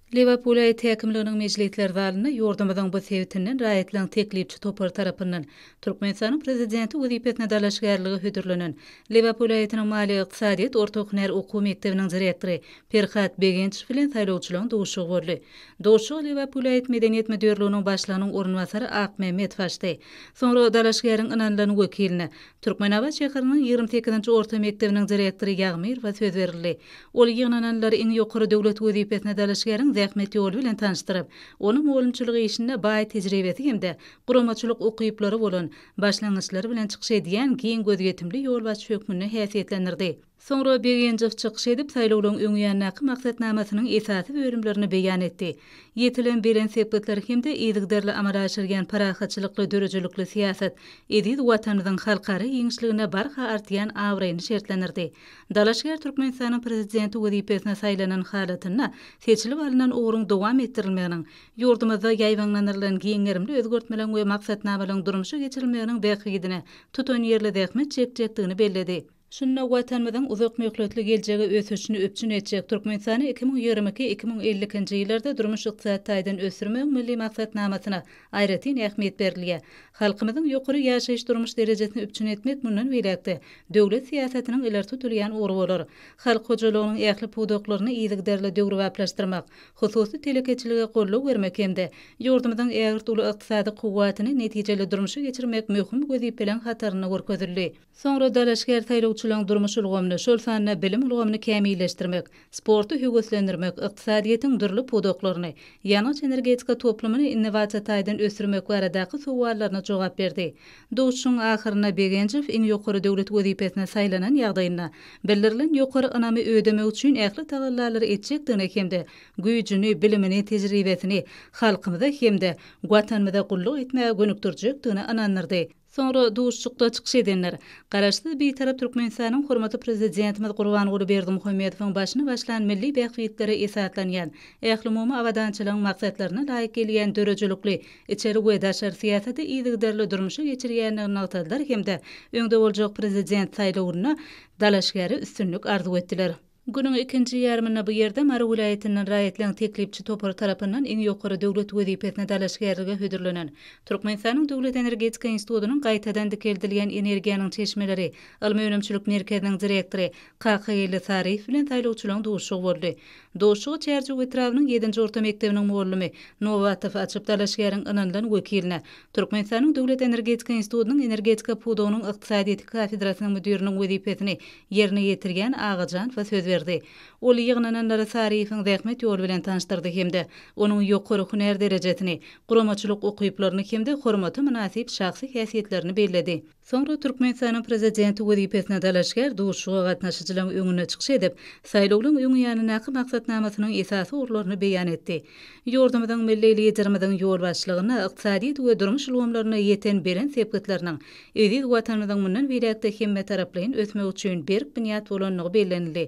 Lebap welaýat häkimliginiň mejlisler zalynda ýurdumyzyň bu sebitinden raýatlaryň teklipçi topary tarapyndan Türkmenistanyň Prezidenti wezipesine dalaşgärlige hödürlenen Lebap welaýatynyň maliýe-ykdysadyýet orta hünär okuw mekdebiniň direktory Perhat Begençow bilen saýlawçylaryň duşuşygy boldy. Duşuşygy Lebap welaýat medeniýet müdirliginiň başlygynyň orunbasary Ak Mämmedow açdy. Soňra dalaşgäriň ynanylan wekiline, Türkmenabat şäheriniň 28-nji orta mekdebiniň direktory Ýagmyrowa söz berildi. Ol ýygnananlary iň ýokary döwlet wezipesine dalaşgäriň zähmet ýoly bilen tanyşdyryp, ony mugallymçylyk işinde baý tejribesi hem-de guramaçylyk ukyplary bolan, başlangyçlary bilen çykyş edýän giň gözýetimli ýolbaşçy hökmünde häsiýetlendirdi. Soňra Begenjow çykyş edip, saýlawlaryň öň ýanyndaky maksatnamasynyň esasy bölümlerini beýan etdi. Ýetilen belent sepgitler hem-de yzygiderli amala aşyrýan parahatçylykly, döredijilikli syýasat eziz Watanymyzyň halkara giňişliginde barha artýan abraýyny şertlendirdi. Dalaşgär Türkmenistanyň Prezidenti wezipesine saýlanan halatynda seçilip alnan ugruň dowam etdirilmeginiň, ýurdumyzda ýaýbaňlandyrylan giň gerimli özgertmeleriň we maksatnamalaryň durmuşa geçirilmeginiň bähbidine tutanýerli zähmet çekjekdigini belledi. Şunda Watanymyzyň uzak möhletli geljege ösüşini üpjün etjek Türkmenistany 2022, 2052-nji ýyllarda durmuş-ykdysady taýdan ösdürmegiň Milli maksatnamasyna aýratyn ähmiýet berilýär. Halkymyzyň ýokary ýaşaýyş-durmuş derejesini üpjün etmek mundan beýläk-de döwlet syýasatynyň ileri tutulýan ugry bolar. Halk hojalygynyň ähli pudaklaryny yzygiderli döwrebaplaşdyrmak, hususy telekeçilige goldaw bermek hem-de ýurdumyzyň ägirt uly ykdysady kuwwatyny netijeli durmuşa geçirmek möhüm wezipeleriň hatarynda görkezildi. Soňra dalaşgär saýlawçylaryň durmuş ulgamyny, şol sanda bilim ulgamyny kämilleşdirmek, sporty höweslendirmek, ykdysadyýetiň dürli pudaklaryny, ýangyç-energetika toplumyny innowasiýa taýdan ösdürmek baradaky sowallaryna jogap berdi. Duşuşygyň ahyrynda Begenjow iň ýokary döwlet wezipesine saýlanan ýagdaýynda, bildirilen ýokary ynamy ödemek üçin ähli tagallalary etjekdigine hem-de güýjüni, bilimini, tejribesini halkymyza hem-de Watanymyza gulluk etmäge gönükdirjekdigine ynandyrdy. Soňra duşuşykda çykyş edenler, Garaşsyz, Bitarap Türkmenistanyň hormatly Prezidentimiz Gurbanguly Berdimuhamedowyň başyny başlan milli bähbitlere esaslanýan, ählumumy abadançylygyň maksatlaryna laýyk gelýän döredijilikli içeri we daşary syýasaty yzygiderli durmuşa geçirýändigini nygtadylar hem-de öňde boljak Prezident saýlawynda dalaşgäre üstünlik arzuw etdiler. Günüň ikinji ýarymynda bu ýerde Mary welaýatyndan raýatlaryň teklipçi topary tarapyndan iň ýokary döwlet wezipesine dalaşgärlige hödürlenen Türkmenistanyň Döwlet energetika institutynyň gaýtadan dikeldilýän energiýanyň çeşmeleri ylmy-önümçilik merkeziniň direktory Kakageldi Saryýew bilen saýlawçylaryň duşuşygy boldy. Duşuşygy Çärjew etrabynyň ýedinji orta mekdebiniň mugallymy Nobatow açyp, dalaşgäriň ynanylan wekiline, Türkmenistanyň Döwlet energetika institutynyň energetika pudagynyň ykdysadyýeti kafedrasynyň müdiriniň wezipesini ýerine ýetirýän Agajanowa söz berdi. Ol ýygnananlary Saryýewiň zähmet ýoly bilen tanyşdyrdy hem-de onuň ýokary hünär derejesini, guramaçylyk ukyplaryny hem-de hormata mynasyp şahsy häsiýetlerini belledi. Soňra Türkmenistanyň Prezidenti wezipesine dalaşgär duşuşyga gatnaşyjylaryň öňünde çykyş edip, saýlawlaryň öň ýanyndaky maksatnamasynyň esasy ugurlaryny beýan etdi. Ýurdumyzyň milli Liderimiziň ýolbaşçylygynda ykdysadyýet we durmuş ulgamlarynda ýeten belent sepgitleriniň eziz Watanymyzyň mundan beýläk-de hemmetaraplaýyn ösmegi üçin berk binýat bolandygy bellenildi.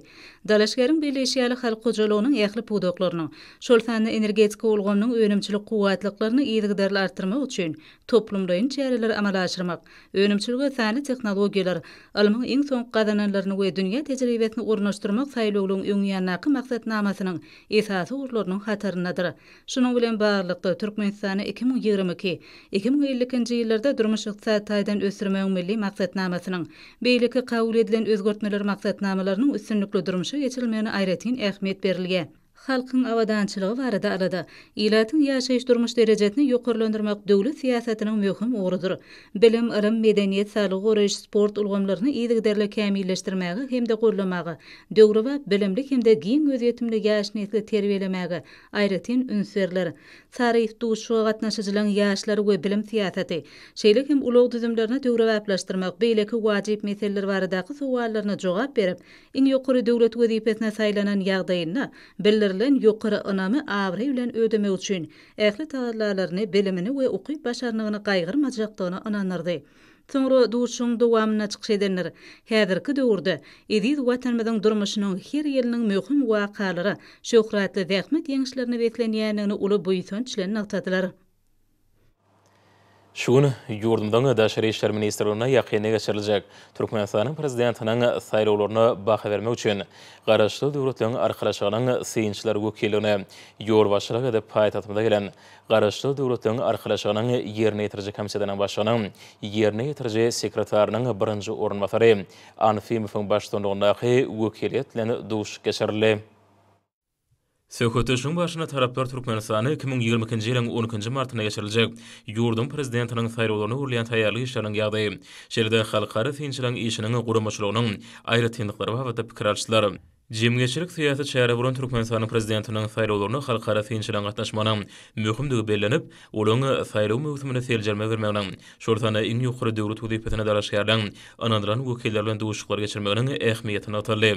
Dalaşgäriň belleýşi ýaly, halk hojalygynyň ähli pudaklarynyň, şol sanda energetika ulgamynyň önümçilik kuwwatlyklaryny yzygiderli artdyrmak üçin toplumlaýyn çäreleri amala aşyrmak, önümçilige sanly tehnologiýalar, ylmyň iň soňky gazananlaryny we dünýä tejribesini ornaşdyrmak saýlawlaryň öňýanyndaky maksatnamasynyň esasy ugurlarynyň hataryndadyr. Şunuň bilen baglylykda, Türkmenistany 2022, 2052-nji ýyllarda durmuş-ykdysady taýdan ösdürmegiň Milli maksatnamasynyň, beýleki kabul edilen özgertmeler maksatnamalarynyň üstünlikli durmuşa geçirilmegine aýratyn ähmiýet berilýär. Halkyň abadançylygy barada alada, ilatyň ýaşaýyş-durmuş derejesini ýokarlandyrmak döwlet syýasatynyň möhüm ugrudyr. Bilim, ylym, medeniýet, saglygy goraýyş, sport ulgamlaryny yzygiderli kämilleşdirmäge hem-de goldamaga, döwrebap bilimli hem-de giň gözýetimli ýaş nesli terbiýelemäge aýratyn üns berler. Saryýew duşuşyga gatnaşyjylaryň ýaşlar we bilim syýasaty, şeýle hem ulag düzümlerini döwrebaplaşdyrmak, beýleki wajyp meseleler baradaky sowallaryna jogap berip, Iň ýokary döwlet wezipesine saýlanan ýagdaýynda, bildirilen ýokary ynamy abraý bilen ödemek üçin ähli tagallalaryny, bilimini we ukyp-başarnygyny gaýgyrmajakdygyna ynandyrdy. Soňra duşuşygyň dowamynda çykyş edenler häzirki döwürde eziz Watanymyzyň durmuşynyň her ýylynyň möhüm wakalara, şöhratly zähmet ýeňişlerine beslenýändigini uly buýsanç bilen nygtadylar. Şu gün ýurdumyzyň Daşary işler ministrliginde ýakynda geçiriljek Türkmenistanyň Prezidentiniň saýlawlaryna baha bermek üçin Garaşsyz Döwletleriň Arkalaşygynyň synçylar wekilligine ýolbaşçylyk edip paýtagtymyza gelen Garaşsyz Döwletleriň Arkalaşygynyň Ýerine ýetiriji komitetiniň başlygynyň ýerine ýetiriji sekretarynyň birinji orunbasary Anfimowyň baştutanlygyndaky wekiliýet bilen duşuşyk geçirildi. Söhbetdeşligiň barşynda taraplar Türkmenistanda 2022-nji ýylyň on ikinji martynda geçiriljek ýurduň Prezidentiniň saýlawlaryna görülýän taýýarlyk işleriniň ýagdaýy, şeýle-de halkara synçylaryň işiniň guramaçylygynyň aýratynlyklary babatda pikir alyşdylar. Jemgyýetçilik-syýasy çäre bolan Türkmenistanyň Prezidentiniň saýlawlaryna halkara synçylaryň gatnaşmagynyň möhümdigi bellenip, olaryň saýlaw möwsümine seljerme bermeginiň, şol sanda iň ýokary döwlet wezipesine dalaşgärleriň ynanylan wekilleri bilen duşuşyklar geçirmeginiň ähmiýeti nygtaldy.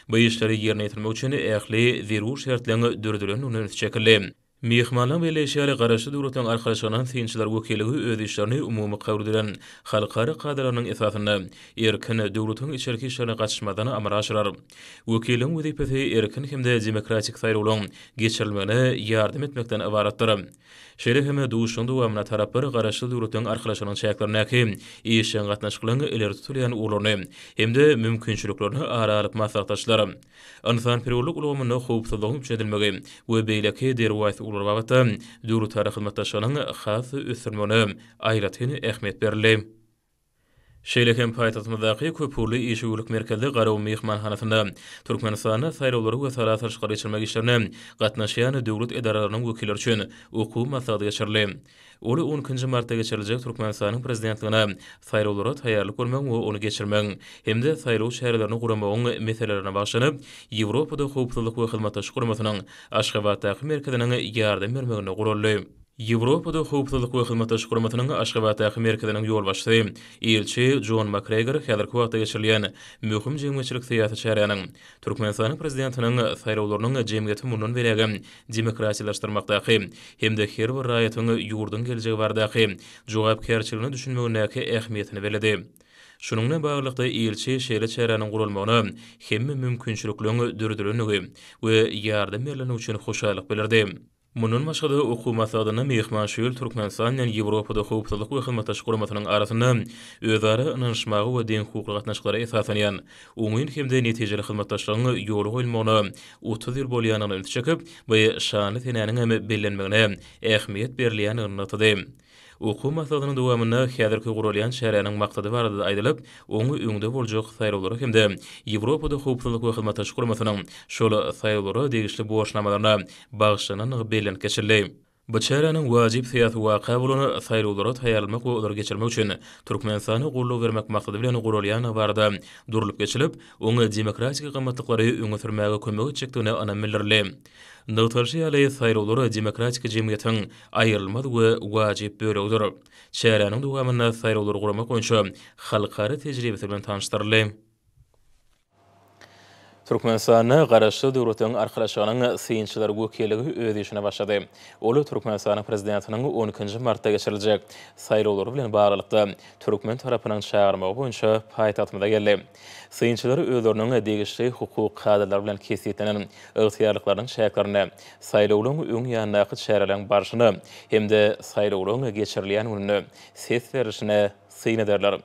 Bu işleri ýerine ýetirmek üçin ähli zerur şertleriň döredilendigine üns çekildi. Myhmanlaryň belleýşi ýaly, Garaşsyz Döwletleriň Arkalaşygynyň synçylar wekilligi öz işlerini umumy kabul edilen halkara kadalarynyň esasynda, erkin, döwletiň içerki işlerine gatyşmazdan amala aşyrar. Wekilligiň wezipesi erkin hem-de demokratik saýlawlaryň geçirilmegine ýardam etmekden ybaratdyr. Şeýle hem duşuşygyň dowamynda taraplar Garaşsyz Döwletleriň Arkalaşygynyň çäklerindäki işjeň gatnaşyklaryň ileri tutulýan ugurlaryny hem-de mümkinçiliklerini ara alyp maslahatlaşdylar. Ynsanperwerlik ulgamynda howpsuzlygyň üpjün edilmegi we beýleki derwaýys ugurlar babatda döwletara hyzmatdaşlygynyň has-da ösdürilmegine aýratyn ähmiýet berildi. Şeýle hem paýtagtymyzdaky köpugurly işewürlik merkezli Garagum myhmanhanasynda Türkmenistanda saýlawlary we sala salşyklary geçirmek işlerine gatnaşýan döwlet edaralarynyň wekilleri üçin okuw maslahaty geçirildi. Ol on ikinji martda geçiriljek Türkmenistanyň Prezidentligine saýlawlara taýýarlyk görmegiň we ony geçirmegiň hem-de saýlaw çärelerini guramagyň meselelerine bagyşlanyp, Ýewropada Howpsuzlyk we Hyzmatdaşlyk Guramasynyň Aşgabatdaky merkeziniň ýardam bermeginde guraldy. Ýewropada Howpsuzlyk we Hyzmatdaşlyk Guramasynyň Aşgabatdaky merkeziniň ýolbaşçysy, ilçi Jon Makgregor häzirki wagtda geçirilýän möhüm jemgyýetçilik-syýasy çäräniň, Türkmenistanyň Prezidentiniň saýlawlarynyň jemgyýeti mundan beýlägem demokratiýalaşdyrmakdaky hem-de her bir raýatyň ýurduň geljegi baradaky jogapkärçiligine düşünmegindäki ähmiýetini belledi. Şunuň bilen baglylykda, ilçi şeýle çäräniň guralmagyna hemme mümkinçilikleriň döredilendigi we ýardam berlendigi üçin hoşallyk bildirdi. Mundan başga-da, okuw maslahatynda myhman şu ýyl Türkmenistan bilen Ýewropada Howpsuzlyk we Hyzmatdaşlyk Guramasynyň arasynda özara ynanyşmaga we deňhukukly gatnaşyklara esaslanýan oňyn hem-de netijeli hyzmatdaşlygyň ýola goýulmagyna 30 ýyl bolýandygyna ünsi çekip, bu şanly senäniň hem bellenmegine ähmiýet berilýändigini nygtady. Okuw maslahatynyň dowamynda häzirki guralýan çäräniň maksady barada-da aýdylyp, oň öňde boljak saýlawlara hem-de Ýewropada Howpsuzlyk we Hyzmatdaşlyk Guramasynyň şol saýlawlara degişli borçnamalaryna bagyşlanandygy bellenip geçildi. Bu çäräniň wajyp syýasy waka bolan saýlawlara taýýarlanmak we olary geçirmek üçin Türkmenistana goldaw bermek maksady bilen guralýandygy barada durlup geçilip, oň demokratik gymmatlyklary öňe sürmäge kömek etjekdigine ynam bildirildi. Nygtalyşy ýaly, saýlawlar demokratik jemgyýetiň aýrylmaz we wajyp bölegidir. Çäräniň dowamynda saýlawlary guramak boýunça halkara tejribesi bilen tanyşdyryldy. Türkmenistanda Garaşsyz Döwletleriň Arkalaşygynyň synçylar wekilligi öz işine başlady. Ol Türkmenistanyň Prezidentiniň on ikinji martda geçiriljek saýlawlary bilen baglylykda türkmen tarapynyň çagyrmagy boýunça paýtagtymyza geldi. Synçylar özleriniň degişli hukuk kadalary bilen kesgitlenen ygtyýarlyklarynyň çäklerinde saýlawlaryň öň ýanyndaky çäreleriň barşyna hem-de saýlawlaryň geçirilýän gününde ses berlişine syn ederler.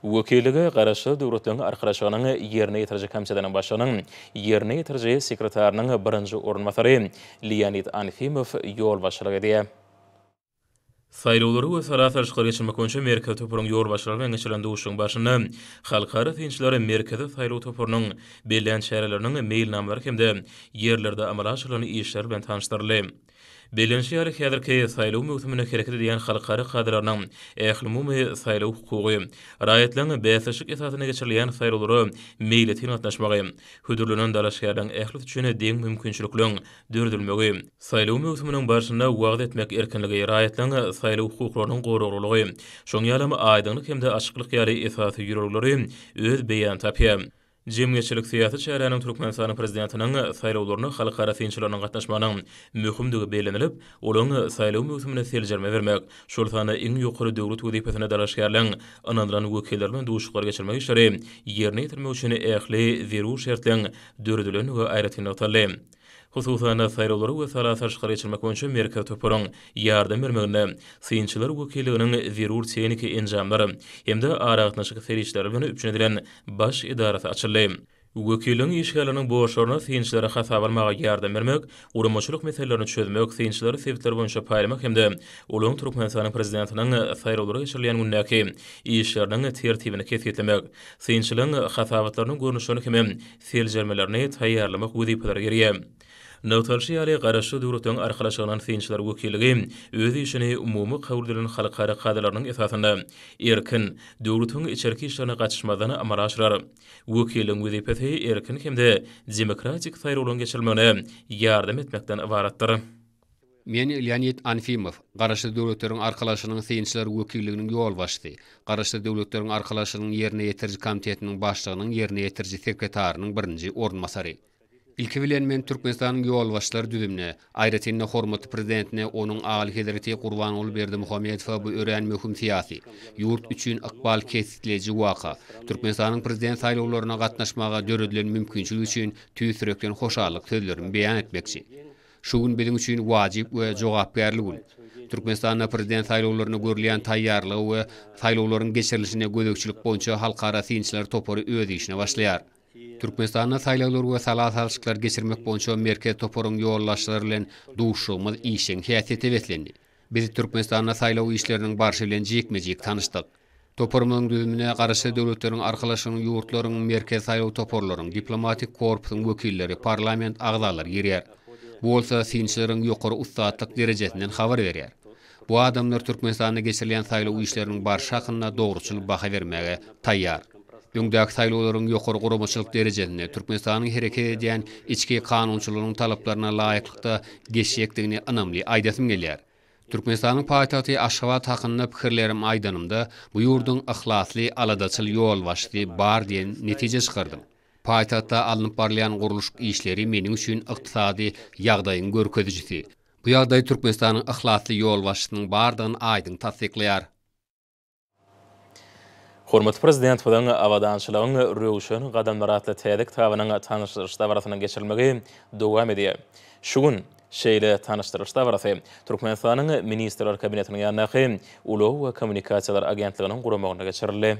Wekillige Garaşsyz Döwletleriň Arkalaşygynyň Ýerine ýetiriji komitetiniň başlygynyň ýerine ýetiriji sekretarynyň birinji orunbasary Leonid Anfimow ýolbaşçylyk edýär. Saýlawlary we sala salşyklary geçirmek boýunça Merkezi toparyň ýolbaşçylary bilen geçirilen duşuşygyň barşynda halkara synçylary Merkezi saýlaw toparynyň bellän çäreleriniň meýilnamalary hem-de ýerlerde amala aşyrylan işler bilen tanyşdyryldy. Bellenişi ýaly, häzirki saýlaw möwsüminde hereket edýän halkara kadalarynyň ählumumy saýlaw hukugy, raýatlaryň bäsleşik esasynda geçirilýän saýlawlara meýletin gatnaşmagy, hödürlenen dalaşgärleriň ählisi üçin deň mümkinçilikleriň döredilmegi, Saýlaw möwsüminiň barşynda wagyz etmek erkinligi, raýatlaryň saýlaw hukuklarynyň goraglylygy, şonuň ýalam aýdyňlyk hem-de açyklyk ýaly esasy ýörelgeleri öz beýanyny tapýar. Jemgyýetçilik-syýasy çäräniň Türkmenistanyň Prezidentiniň saýlawlaryna halkara synçylarynyň gatnaşmagynyň möhümdigi bellenilip, olaryň saýlaw möwsümine seljerme bermek, şol sanda iň ýokary döwlet wezipesine dalaşgärleň ynanylan wekilleri bilen duşuşyklar geçirmek işleri ýerine ýetirmek üçin ähli zerur şertleň döredilendigi aýratyn nygtaldy. Hususan-da, saýlawlary we sala salşyklary geçirmek boýunça Merkezi toparyň ýardam bermeginde synçylar wekilliginiň zerur tehniki enjamlar hem-de aragatnaşyk serişdeleri bilen üpjün edilen baş edarasy açyldy. Wekilligiň işgärleriniň borçlaryna synçylary hasaba almaga ýardam bermek, guramaçylyk meselelerini çözmek, synçylary sebitler boýunça paýlamak hem-de olaryň Türkmenistanyň Prezidentiniň saýlawlary geçirilýän gündäki işleriniň tertibini kesgitlemek, synçylaryň hasabatlarynyň görnüşlerini hem seljermelerini taýýarlamak wezipeleri girýär. Nygtalyşy ýaly, Garaşsyz Döwletleriň Arkalaşygyndan synçylar wekilligi öz işini umumy kabul edilen halkara kadalarynyň esasynda erkin, döwletiň içerki işlerine gatyşmazdan amala aşyrar. Wekilligiň wezipesi erkin hem-de demokratik saýlawlaryň geçirilmegine ýardam etmekden ybaratdyr. Men Leonid Anfimow, Garaşsyz Döwletleriň Arkalaşygynyň synçylar wekilliginiň ýolbaşçysy, Garaşsyz Döwletleriň Arkalaşygynyň Ýerine ýetiriji komitetiniň başlygynyň ýerine ýetiriji sekretarynyň birinji orunbasary. Ilki bilen men Türkmenistanyň ýolbaşçylar düzümine, aýratyn-da hormatly Prezidentine, onuň Alyhezreti Gurbanguly Berdimuhamedowa bu örän möhüm syýasy, ýurt üçin ykbal kesgitleýji waka, Türkmenistanyň Prezident saýlawlaryna gatnaşmaga döredilen mümkinçilik üçin tüýs ýürekden hoşallyk sözlerimi beýan etmekçi. Şu gün biziň üçin wajyp we jogapkärli gün. Türkmenistanda Prezident saýlawlaryna görülýän taýýarlygy we saýlawlaryň geçirilişine gözegçilik boýunça halkara synçylar topary öz işine başlaýar. Türkmenistanda saýlawlary we sala salşyklary geçirmek boýunça Merkezi toparyň ýolbaşçylary bilen duşuşygymyz işjeň häsiýete beslendi. Biz Türkmenistanda saýlaw işleriniň barşy bilen jikme-jik tanyşdyk. Toparymyzyň düzümine Garaşsyz Döwletleriň Arkalaşygynyň ýurtlaryň Merkezi saýlaw toparlaryň, diplomatik korpusyň wekilleri, parlament agzalary girýär. Bu bolsa synçylaryň ýokary ussatlyk derejesinden habar berýär. Bu adamlar Türkmenistanda geçirilýän saýlaw işleriniň barşy hakynda dogruçyl baha bermäge taýýar. Öňdäki saýlawlaryň ýokary guramaçylyk derejesinde Türkmenistanyň hereket edýän içki kanunçylygynyň talaplaryna laýyklykda geçjekdigini ynamly aýdasym gelýär. Türkmenistanyň paýtagty Aşgabat hakynda pikirlerimi aýdanymda, bu ýurduň yhlasly, aladaçyl ýolbaşçysy bar diýen netije çykardym. Paýtagtda alnyp barylýan gurluşyk işleri meniň üçin ykdysady ýagdaýyň görkezijisi. Bu ýagdaý Türkmenistanyň yhlasly ýolbaşçysynyň bardygyny aýdyň tassyklaýar. Hormatly Prezidentimiziň Abadançylygyň röwşen gadamlary atly täze kitabynyň tanyşdyryş dabarasynyň geçirilmegi dowam edýär. Şu gün şeýle tanyşdyryş dabarasy Türkmenistanyň Ministrler Kabinetiniň ýanyndaky Ulag we kommunikasiýalar agentliginiň guramagynda geçirildi.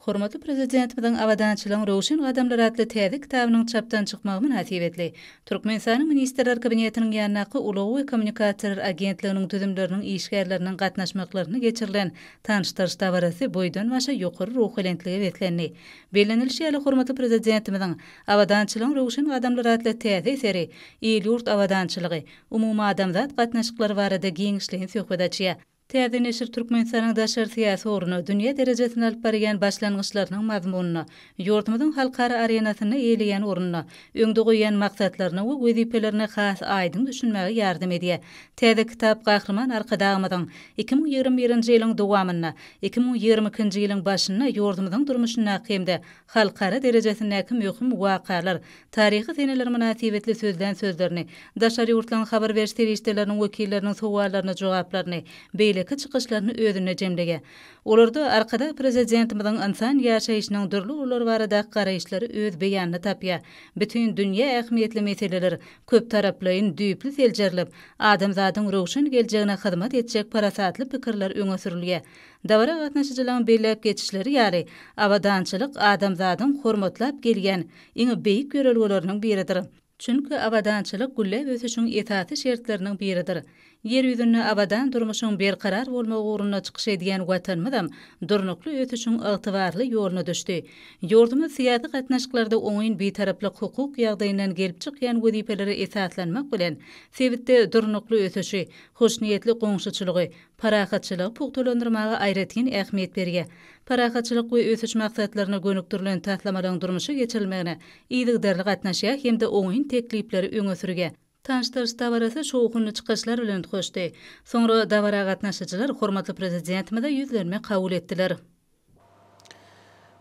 Hormatly Prezidentimiziň Abadançylygyň röwşen gadamlary atly täze kitabynyň çapdan çykmagy mynasybetli, Türkmenistanyň Ministrler Kabinetiniň ýanyndaky Ulag we kommunikasiýalar agentliginiň düzümleriniň işgärleriniň gatnaşmaklarynda geçirilen tanyşdyryş dabarasy boýdan-başa ýokary ruhubelentlige beslendi. Bellenilişi ýaly, hormatly Prezidentimiziň Abadançylygyň röwşen gadamlary atly täze eseri il-ýurt abadançylygy, umumadamzat gatnaşyklary barada giňişleýin söhbet açýar. Täze neşir Türkmenistanyň daşary syýasy ugruna, dünýä derejesinde alyp barýan başlangyçlarynyň mazmunyna, ýurdumyzyň halkara arenasynda eýeleýän ornuna, öňde goýýan maksatlaryna we wezipelerine has aýdyň düşünmäge ýardam edýär. Täze kitap Gahryman Arkadagymyzyň 2021-nji ýylyň dowamynda, 2022-nji ýylyň başynda ýurdumyzyň durmuşyndaky hem-de halkara derejesindäki möhüm wakalar, taryhy seneler mynasybetli sözlän sözlerini, daşary ýurtlaryň habar beriş serişdeleriniň wekilleriniň sowallaryna jogaplaryny, beýleki çykyşlaryny özünde jemleýär. Olarda Arkadag Prezidentimiziň ynsan ýaşaýşynyň dürli ugurlary baradaky garaýyşlary öz beýanyny tapýar. Bütin dünýä ähmiýetli meseleler köptaraplaýyn, düýpli seljerilip, adamzadyň röwşen geljegine hyzmat etjek parasatly pikirler öňe sürülýär. Dabara gatnaşyjylaryň belläp geçişleri ýaly, abadançylyk adamzadyň hormatlap gelýän iň beýik ýörelgeleriniň biridir. Çünki abadançylyk gülläp ösüşiň esasy şertleriniň biridir. Ýer ýüzünde abadan durmuşyň berkarar bolmagy ugrunda çykyş edýän Watanymyzam durnukly ösüşiň ygtybarly ýoluna düşdi. Ýurdumyz syýasy gatnaşyklarda oňyn Bitaraplyk hukuk ýagdaýyndan gelip çykýan wezipelere esaslanmak bilen, sebitde durnukly ösüşi, hoşniýetli goňşuçylygy, parahatçylygy pugtalandyrmaga aýratyn ähmiýet berýär. Parahatçylyk we ösüş maksatlaryna gönükdirilen taslamalaryň durmuşa geçirilmegine yzygiderli gatnaşýar hem-de oňyn teklipleri öňe sürýär. Tanyşdyryş dabarasy şowhunly çykyşlar bilen utgaşdy. Soňra dabara gatnaşyjylar hormatly Prezidentimize ýüzlenme kabul etdiler.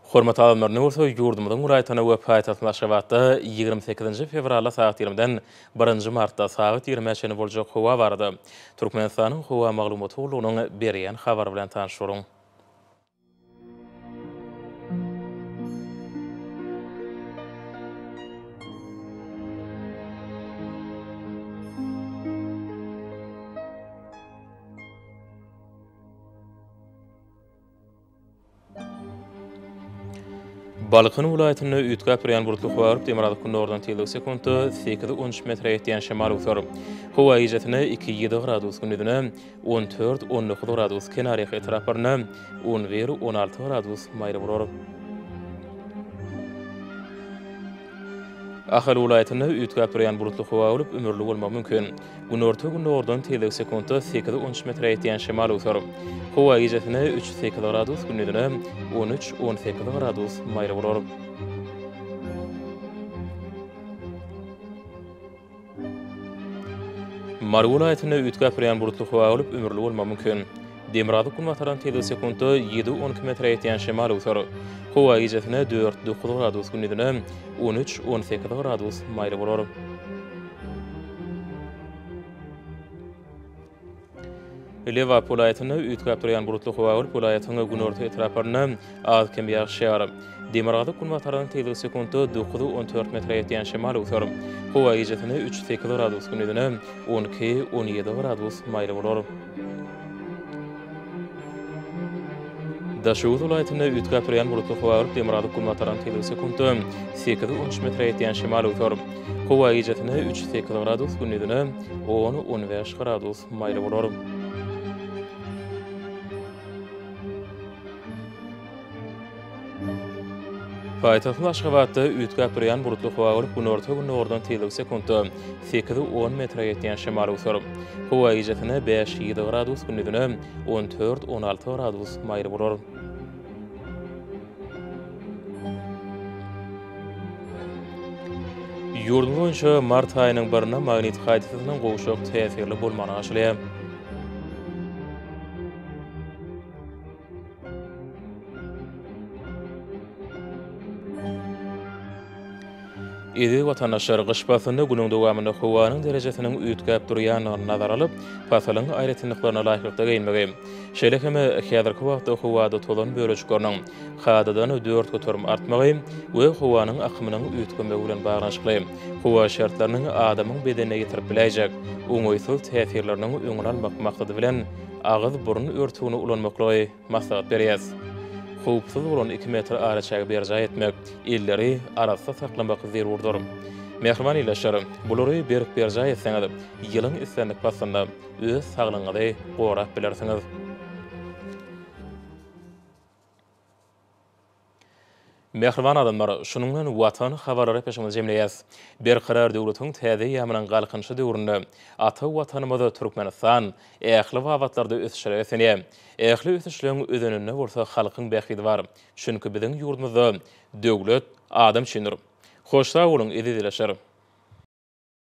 Hormatly adamlar, indi bolsa ýurdumyzyň welaýatlarynda we paýtagtymyz Aşgabatda 28-nji fewralda sagat 20-den birinji martda sagat 20-ä çenli boljak howa barada Türkmenistanyň Howa maglumat gullugynyň berýän habary bilen tanyş boluň. Balkan welaýatynda üýtgäp durýan bulutly howa bolup, demirgazyk-gündogardan tizligi sekuntda sekiz-on üç metre ýetýän şemal öwser. Howa gijesine iki-ýedi gradus, gündizine on dört-on dokuz gradus, kenarýaka etraplarynda on bir-on alty gradus maýyl bolar. Ahal welaýatynda üýtgäp durýan bulutly howa bolup, ümürli bolmagy mümkin. Günorta-gündogardan tizligi sekuntda sekiz-on üç metre ýetýän şemal öwser. Howa gijesine üç-sekiz gradus, gündizine on üç-on sekiz gradus maýyl bolar. Mary welaýatynda üýtgäp durýan bulutly howa bolup, ümürli bolmagy mümkin. Demirgazyk-günbatardan tizligi sekuntda ýedi-on iki metre ýetýän şemal öwser. Howa gijesine dört-dokuz gradus, gündizine on üç-on sekiz gradus maýyl bolar. Lebap welaýatynda üýtgäp durýan bulutly howa bolup, welaýatyň günorta etraplarynda az-kem ýagyş ýagar. Demirgazyk-günbatardan tizligi sekuntda 9-14 metre ýetýän şemal öwser. Howa gijesine üç-sekiz gradus, gündizine 12-17 gradus maýyl bolar. Daşoguz welaýatynda üýtgäp durýan bulutly howa bolup, demirgazyk-günbatardan tizligi sekuntda 8-13 metre ýetýän şemal öwser. Howa gijesine üç-sekiz gradus, gündizine on-on bäş gradus maýyl bolar. Paýtagtymyz Aşgabatda üýtgäp durýan bulutly howa bolup, günorta-gündogardan tizligi sekuntda sekiz-on metre ýetýän şemal öwser. Howa gijesine bäş-ýedi gradus, gündizine on dört-on alty gradus maýyl bolar. Ýurdumyz boýunça mart aýynyň birinde magnit hadysasynyň gowşak täsirli bolmagyna garaşylýar. Eziz watandaşlar, gyş paslynda günüň dowamynda howanyň derejesiniň üýtgäp durýandygyny nazara alyp, pasylyň aýratynlyklaryna laýyklykda geýinmegi, şeýle hem häzirki wagtda howada tozan bölejikleriniň kadadan 4% artmagy we howanyň akymynyň üýtgemegi bilen baglanyşykly howa şertleriniň adamyň bedenine ýetirip biläýjek oňaýsyz täsirleriniň öňüni almak maksady bilen agyz-burun örtügini ulanmaklygy maslahat berýäs. Howpsuz bolan iki metr araçägi berjaý etmek, elleri arassa saklamak zerurdyr. Mähriban ildeşler, bulary berk berjaý etseňiz, ýylyň islendik paslynda öz saglygyňyzy gorap bilersiňiz. Mähriban adamlar, şunuň bilen Watan habarlary gepleşigimizi jemleýäs. Berkarar döwletiň täze eýýamynyň Galkynyşy döwründe ata Watanymyz Türkmenistan ähli babatlarda ösüşlere beslenýär. Ähli ösüşleň özeninde bolsa halkyň bähbidi bar. Çünki biziň ýurdumyzda Döwlet adam üçindir! Hoş sag boluň, eziz ildeşler!